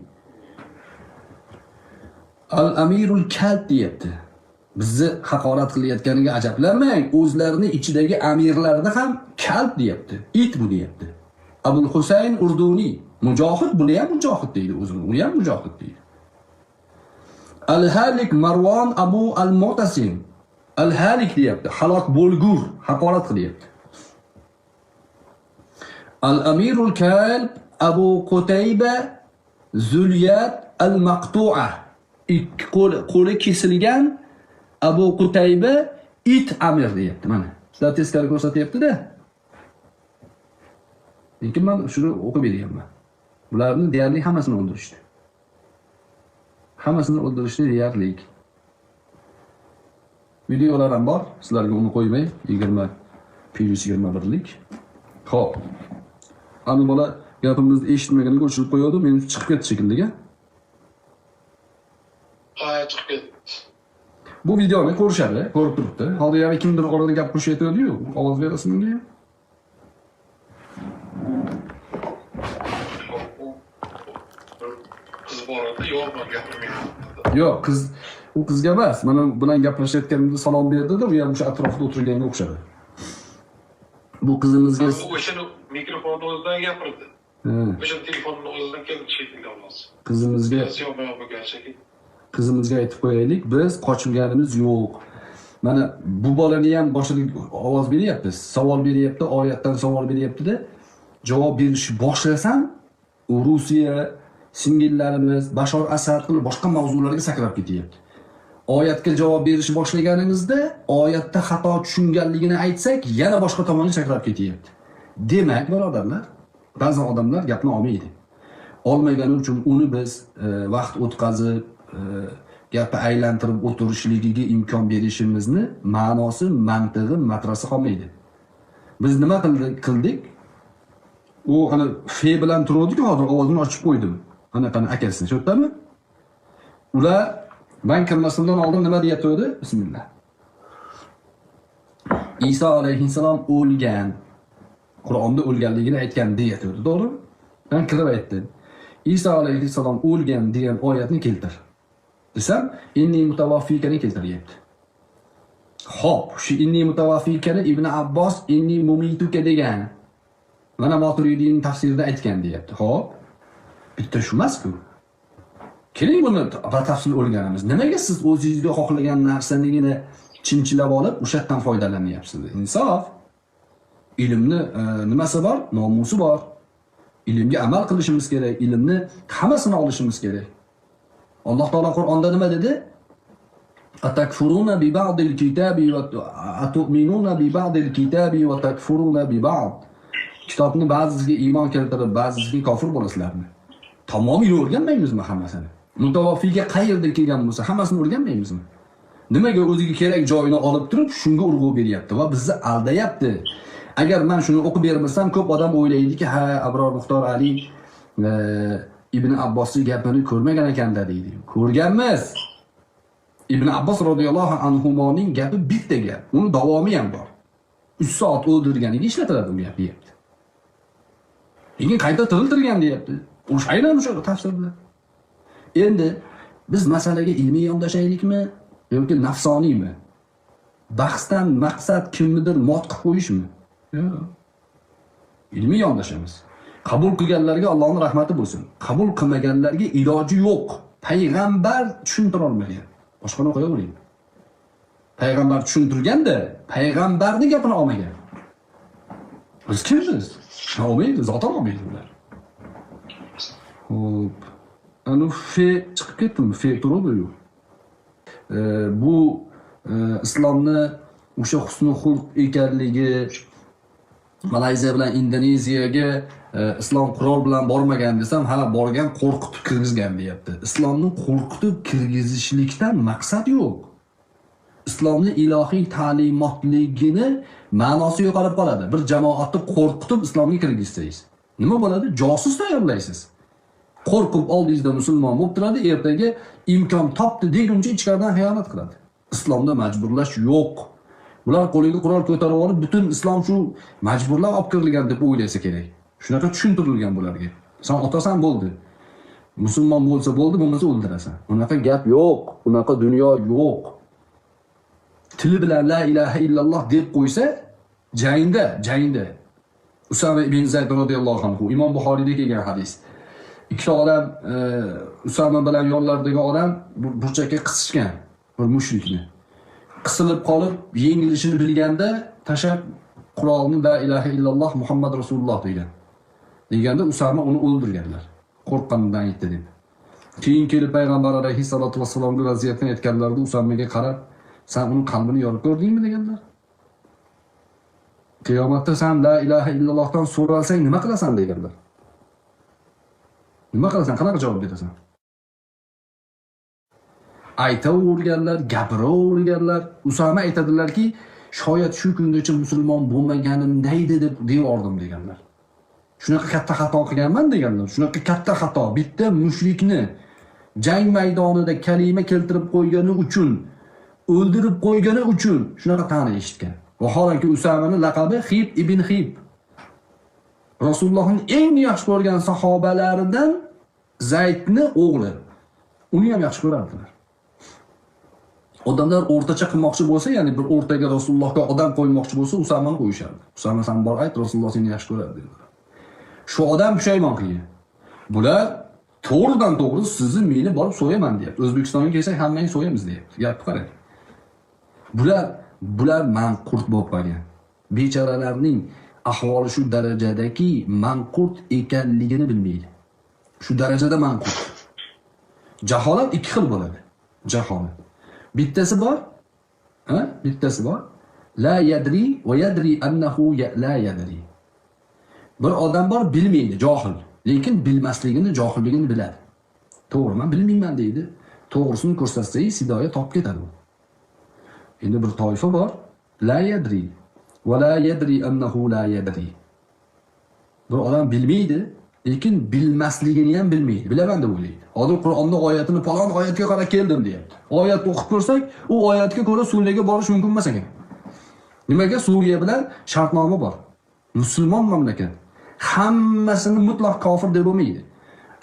S1: Al-Amirul Kalb deyapti. Bizni haqorat qilayotganiga ajablanmang. O'zlarini ichidagi amirlarni ham kalb deyapti. It bu deyapti. Abul Husayn Urduniy mujohid, buni ham mujohid deydi o'zini. Uni ham mujohid deydi. Al-Halik Marvon Abu Al-Mu'tasim. Al-Halik deyapti. Halok bo'lgur, haqorat qilyapti. Al-Amirul Kalb Abu Qutayba Zuliyat Al-Maqtu'a. Ikki qo'li kesilgan Abu Qutayba it amir deyapti mana. Sizlar teskari ko'rsatyapti-da. Lekin men shuni o'qib berganman. Bularni deyarli hammasini o'ldirishdi. Hammasini o'ldirishdi deyarli. Videolar ham bor, sizlarga uni qo'ymay, 20 plus 21lik. Xo'p. Ana bola gapimizni eshitmaganiga o'chirib qo'yadi, men chiqib ketdi shekilli-ga.
S3: Ha, chiqib ketdi.
S1: Bu videoni ko'rishadi, ko'rib turibdi. Hozir yana kimdir orada gap qo'shayotgandi-yu, ovoz berasizmi unga?
S3: Qiz bor edi, yo'q, men gapirmayman.
S1: Yo'q, qiz u qizga emas. Mana bilan gaplashayotganimda salom berdi-da, u ham o'sha atrofda o'tirganga o'xshadi. Bu qizimizga
S3: O'shani mikrofonni o'zidan gapirdi. O'sha telefonni o'zidan keldi shekilli ovoz.
S1: Qizimizga
S3: bo'lgan shekilli.
S1: Qizimizga aytib qo'yaylik, biz qochilganimiz yo'q. Mana bu bolani ham boshida ovoz beryapmiz, savol beryapti, oyatdan savol beryapti-da, javob berishni boshlasam, u Rusiya singillarimiz, Bashor Asad qilib boshqa mavzularga sakrab ketyapti. Oyatga javob berishni boshlaganimizda oyatda xato tushunganligini aytsak, yana boshqa tomonga sakrab ketyapti. Demak, birodarlar, ba'zi odamlar gapni olmaydi. Olmagani uchun uni biz vaqt o'tkazib, gapni aylantirib o'tirishligiga imkon berishimizni ma'nosi, mantig'i, matrasi qolmaydi. Biz nima qildik? U ana fe bilan turuvdi-ku, hozir ovozini ochib qo'ydim. Ana qani akasi, shu yerdami? Ular men kirmasimdan oldin nima deyapti edi? Bismillah. Iso alayhissalom o'lgan. Qur'onda o'lganligini aytgan deyapti, to'g'rimi? Men kirib aytdim. Iso alayhissalom o'lgan degan oyatni keltir. Desam, inni mutavaffikani keltiryapti. Xo'p, shu inni mutavaffikani Ibn Abbos inni mumituka degan. Mana Maturidiyning tafsirida aytgan deyapti. Xo'p, bitta shu emas-ku. Keling buni batafsil o'rganamiz. Nimaga siz o'zingizga xohlagan narsanigina chimchilab olib, o'sha yerdan foydalanyapsiz? Insof. Ilmni nimasi bor? Nomusi bor. Ilmga amal qilishimiz kerak, ilmni hammasini olishimiz kerak. Alloh taolo Qur'onda nima dedi? Atakfuruna bi ba'dil kitabi va atu'minuna bi ba'dil kitabi va takfuruna bi ba'd. Kitobni ba'zisiga iymon keltirib, ba'zisiga kofir bo'lasizlarmi? Tamomini o'rganmaymizmi hammasini? Mutavaffiga qayerda kelgan bo'lsa, hammasini o'rganmaymizmi? Nimaga o'ziga kerak joyini olib turib, shunga urg'u beryapti va bizni aldayapti. Agar men shuni o'qib bermasam, ko'p odam o'ylaydiki, ha, Abror Muxtor Ali Ibn Abbosning gapini ko'rmagan ekanda deydi. Ko'rganmiz. Ibn Abbos radhiyallohu anhumoning gapi bitta gap. Uni davomi ham bor. 3 soat o'ldirganiga ishlatiladi u gap deyapti. Lekin qayta tiriltirgan deyapti. O'sha aynan o'sha tafsirda. Endi biz masalaga ilmiy yondashaylikmi yoki nafsoniymi? Bahsdan maqsad kimnidir mot qilib qo'yishmi? Yo'q. Ilmiy yondashamiz. Qabul qilganlarga Allohning rahmati bo'lsin. Qabul qilmaganlarga iloji yo'q. Payg'ambar tushuntira olmagan. Boshqani qo'yavering. Payg'ambar tushuntirganda, payg'ambarning gapini olmagan. Biz kimmiz? Olmaydi, zotan olmaydi ular. Xo'p. Anu fe chiqib ketdimi? Fe turadi-yu. Bu islomni o'sha husni xulq ekanligi, Malayziya bilan Indoneziyaga islom qurol bilan bormagan desam, ha, borgan, qo'rqitib kirgizgan deyapti. Islomni qo'rqitib kirgizishlikdan maqsad yo'q. Islomni ilohiy ta'limotligini ma'nosi yo'qolib qoladi. Bir jamoatni qo'rqitib islomga kirgizsangiz, nima bo'ladi? Josus tayyorlaysiz. Qo'rqib oldingizda musulmon bo'lib turadi, ertaga imkon topdi deguncha ichkaridan xiyonat qiladi. Islomda majburlash yo'q. Bular qo'liga qurol ko'tarib olib, butun islom shu majburlab olib kirilgan deb o'ylasa kerak. Shunaqa tushuntirilgan bularga. Sen otasan bo'ldi. Musulmon bo'lsa bo'ldi, bo'lmasa o'ldirasan. Unaqa gap yo'q, unaqa dunyo yo'q. Tili bilan la ilaha illalloh deb qo'ysa, jangda. Usama ibn Zayd radhiyallohu anhu, Imom Buxoriyda kelgan hadis. Ikkita odam, Usama bilan yonlaridagi odam burchakka qisishgan bir mushrikni. Qisilib qolib, yengilishini bilganda tashab qurolni la ilaha illalloh Muhammad Rasululloh degan. Deganda Usama uni o'ldirganlar. Qo'rqqanidan aytdi deb. Keyin kelib payg'ambar alayhissalatu vassalomga vaziyatni aytganlarida Usamaga qarab, sen uni qalbini yorib ko'rdingmi deganlar. Qiyomatda sen la ilaha illallohdan so'ralsang nima qilasan deganlar. Nima qilasan, qanaqa javob berasan? Aytaverganlar, gapiraverganlar. Usama aytadilarki, shoyat shu kungacha musulmon bo'lmaganimda edi deb deyordim deganlar. Shunaqa katta xato qilganman deganlar. Shunaqa katta xato, bitta mushrikni jang maydonida kalima keltirib qo'ygani uchun, o'ldirib qo'ygani uchun shunaqa ta'na eshitgan. Vaholanki Usamani laqabi Xib ibn Xib. Rasulullohning eng yaxshi ko'rgan sahobalaridan Zaydni o'g'li. Uni ham yaxshi ko'rardilar. Odamlar o'rtacha qilmoqchi bo'lsa, ya'ni bir o'rtaga Rasulullohga odam qo'ymoqchi bo'lsa, Usamani qo'yishardi. Usama sen bor ayt, Rasululloh seni yaxshi ko'radi dedilar. Shu odam pushaymon qilgan. Bular to'g'ridan to'g'ri sizni meni borib so'yaman deyapti. O'zbekistonga kelsak hammangni so'yamiz deyapti. Gapni qarang. Bular manqurt bo'lib qolgan. Bechoralarning ahvoli shu darajadaki manqurt ekanligini bilmaydi. Shu darajada manqurt. Jaholat ikki xil bo'ladi. Jaholat. Bittasi bor, ha? Bittasi bor. La yadri va yadri annahu la yadri. Bir odam bor, bilmaydi, johil. Lekin bilmasligini, johilligini biladi. To'g'ri, men bilmayman deydi. To'g'risini ko'rsatsangiz hidoyat topib ketadi u. Endi bir toifa bor, la yadri va la yadri annahu la yadri. Bir odam bilmaydi, lekin bilmasligini ham bilmaydi. Bilaman deb o'ylaydi. Hozir Qur'onda oyatini falon oyatga qarab keldim deyapti. Oyat o'qib ko'rsak, u oyatga ko'ra Suriyaga borish mumkin emas ekan. Nimaga? Suriya bilan shartnoma bor. Musulmon mamlakat. Hammasini mutlaq kofir deb bo'lmaydi.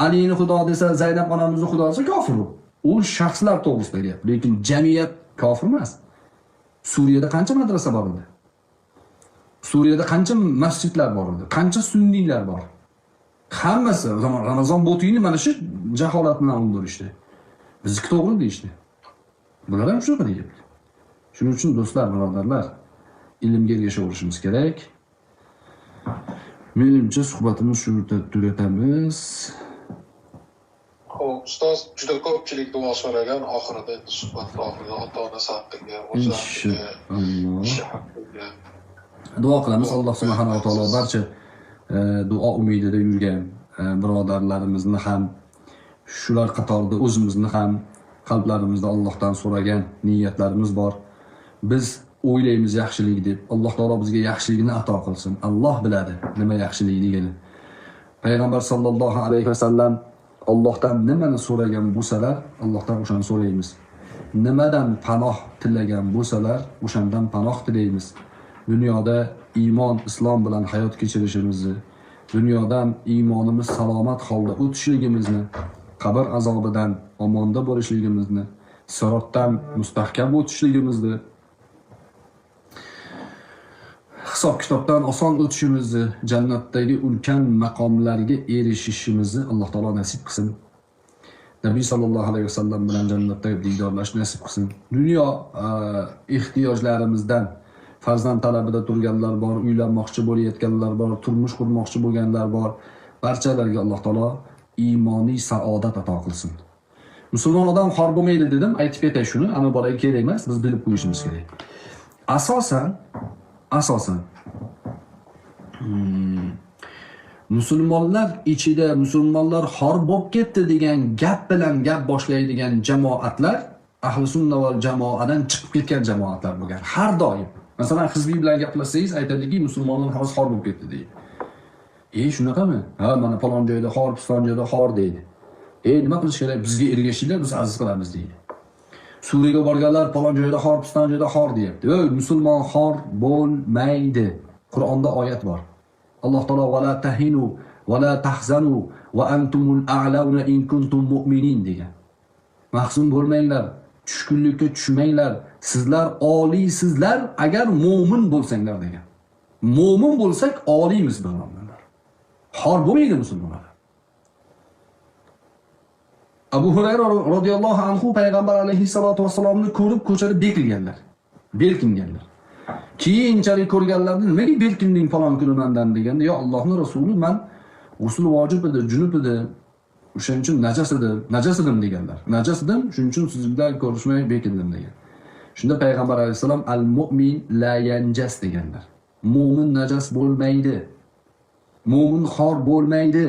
S1: Alini xudo desa, Zaynab onamizni xudo desa kofir u. U shaxslar to'g'risida gap, lekin jamiyat kofir emas. Suriyada qancha madrasa bor edi? Suriyada qancha masjidlar bor edi? Qancha sunniylar bor? Hammasi Ramazon bo'tiyni mana shu jaholat bilan o'ldirishdi. Bizniki to'g'ri deyishdi. Bular ham shunaqa deyapti. Shuning uchun do'stlar, birodarlar, ilmga ergashaverishimiz kerak. Menimcha suhbatimiz shu yerda tugatamiz.
S3: Xo'p, ustoz, juda ko'pchilik duo so'ragan, oxirida suhbatni oxirida ota-onasi haqqiga, o'zi haqqiga, ishi haqqiga
S1: duo qilamiz. Alloh subhanahu va taolo barcha duo umidida yurgan birodarlarimizni ham, shular qatorida o'zimizni ham qalblarimizda Allohdan so'ragan niyatlarimiz bor. Biz o'ylaymiz yaxshilik deb. Alloh taolo bizga yaxshilikni ato qilsin. Alloh biladi nima yaxshilikligini. Payg'ambar sallallohu alayhi vasallam Allohdan nimani so'ragan bo'lsalar, Allohdan o'shani so'raymiz. Nimadan panoh tilagan bo'lsalar, o'shandan panoh tilaymiz. Dunyoda iymon, islom bilan hayot kechirishimizni, dunyodan iymonimiz salomat holda o'tishligimizni, qabr azobidan omonda bo'lishligimizni, sirotdan mustahkam o'tishligimizni, hisob kitobdan oson o'tishimizni, jannatdagi ulkan maqomlarga erishishimizni Alloh taolo nasib qilsin. Nabiy sallallohu alayhi vasallam bilan jannatda diydorlash nasib qilsin. Dunyo ehtiyojlarimizdan farzand talabida turganlar bor, uylanmoqchi bo'layotganlar bor, turmush qurmoqchi bo'lganlar bor. Barchalarga Alloh taolo iymoniy saodat ato qilsin. Musulmon odam xor bo'lmaydi dedim, aytib ketay shuni, ammo bolaga kerak emas, biz bilib qo'yishimiz kerak. Asosan musulmonlar ichida musulmonlar xor bo'lib ketdi degan gap bilan gap boshlaydigan jamoatlar ahli sunna val jamoadan chiqib ketgan jamoatlar bo'lgan har doim. Masalan, hizbiy bilan gaplashsangiz aytadiki, musulmonlar hammasi xor bo'lib ketdi deydi. Shunaqami? Ha, mana falon joyda xor, piston joyda xor deydi. Nima qilish kerak? Bizga ergashinglar, biz aziz qilamiz deydi. Suriyaga borganlar falon joyda xor, piston joyda xor deyapti. Ey, musulmon xor bo'lmaydi. Qur'onda oyat bor. Alloh taolo va la tahinu va la tahzanu va antumul a'launa in kuntum mu'minin degan. Mahzun bo'lmanglar, tushkunlikka tushmanglar. Sizlar oliysizlar agar mo'min bo'lsanglar degan. Mo'min bo'lsak oliymiz birodarlar. Xor bo'lmaydi musulmonlar. Abu Hurayra radhiyallohu anhu payg'ambar alayhissalatu vassalomni ko'rib ko'chada bekilganlar. Berkinganlar. Keyinchalik ko'rganlarni nimaga berkinding falon kuni mendan deganda, yo Allohning rasuli, men g'usl vojib edi, junub edi. O'shaning uchun najas edi, najas edim deganlar. Najas edim, shuning uchun siz bilan ko'rishmay bekindim degan. Shunda payg'ambar alayhissalom al-mu'min la yanjas deganlar. Mo'min najas bo'lmaydi. Mo'min xor bo'lmaydi.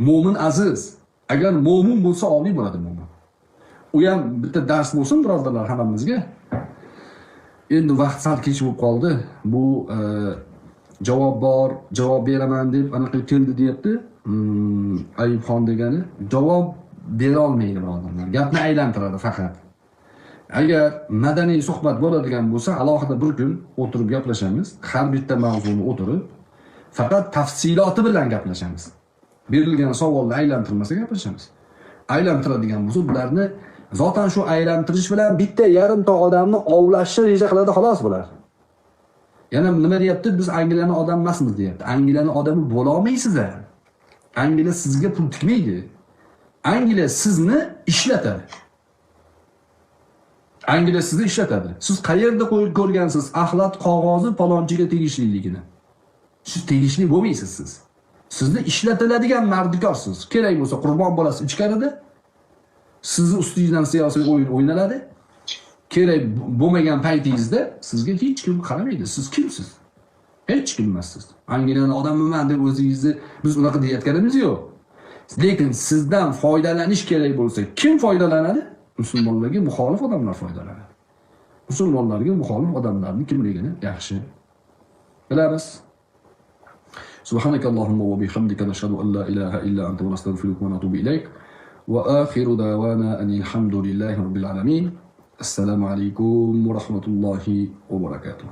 S1: Mo'min aziz. Agar mo'min bo'lsa oliy bo'ladi mo'min. U ham bitta dars bo'lsin birodarlar hammamizga. Endi vaqt sal kech bo'lib qoldi. Bu javob bor, javob beraman deb anaqa keldi deyapti. Ayubxon degani javob bera olmaydi birodarlar. Gapni aylantiradi faqat. Agar madaniy suhbat bo'ladigan bo'lsa, alohida bir kun o'tirib gaplashamiz. Har bitta mavzuni o'tirib, faqat tafsiloti bilan gaplashamiz. Berilgan savolni aylantirmasa gaplashamiz. Aylantiradigan bo'lsa, bularni zotan shu aylantirish bilan bitta yarimta odamni ovlashni reja qiladi xolos bular. Yana nima deyapti? Biz Angliyani odam emasmiz deyapti. Angliyani odami bo'la olmaysiz. Angliya sizga pul tikmaydi. Angliya sizni ishlatadi. Angliya sizni ishlatadi. Siz qayerda ko'rgansiz axlat qog'ozi palonchiga tegishliligini? Siz tegishli bo'lmaysiz siz. Sizni ishlatiladigan mardikorsiz. Kerak bo'lsa qurbon bolasi ichkarida, sizni ustingizdan siyosiy o'yin o'ynaladi. Kerak bo'lmagan paytingizda sizga hech kim qaramaydi. Siz kimsiz? Hech kim emassiz. Angliyani odamiman deb o'zingizni biz unaqa deyotganimiz yo'q. Lekin sizdan foydalanish kerak bo'lsa, kim foydalanadi? Musulmonlarga muxolif odamlar foydalanadi. Musulmonlarga muxolif odamlarning kimligini yaxshi bilamiz. Subhanakallohumma va bihamdika nashhadu an la ilaha illa anta va nastag'firuka va natubu ilayk. Va akhiru da'wana anil hamdulillahi robbil alamin. Assalomu alaykum va rahmatullohi va barakatuh.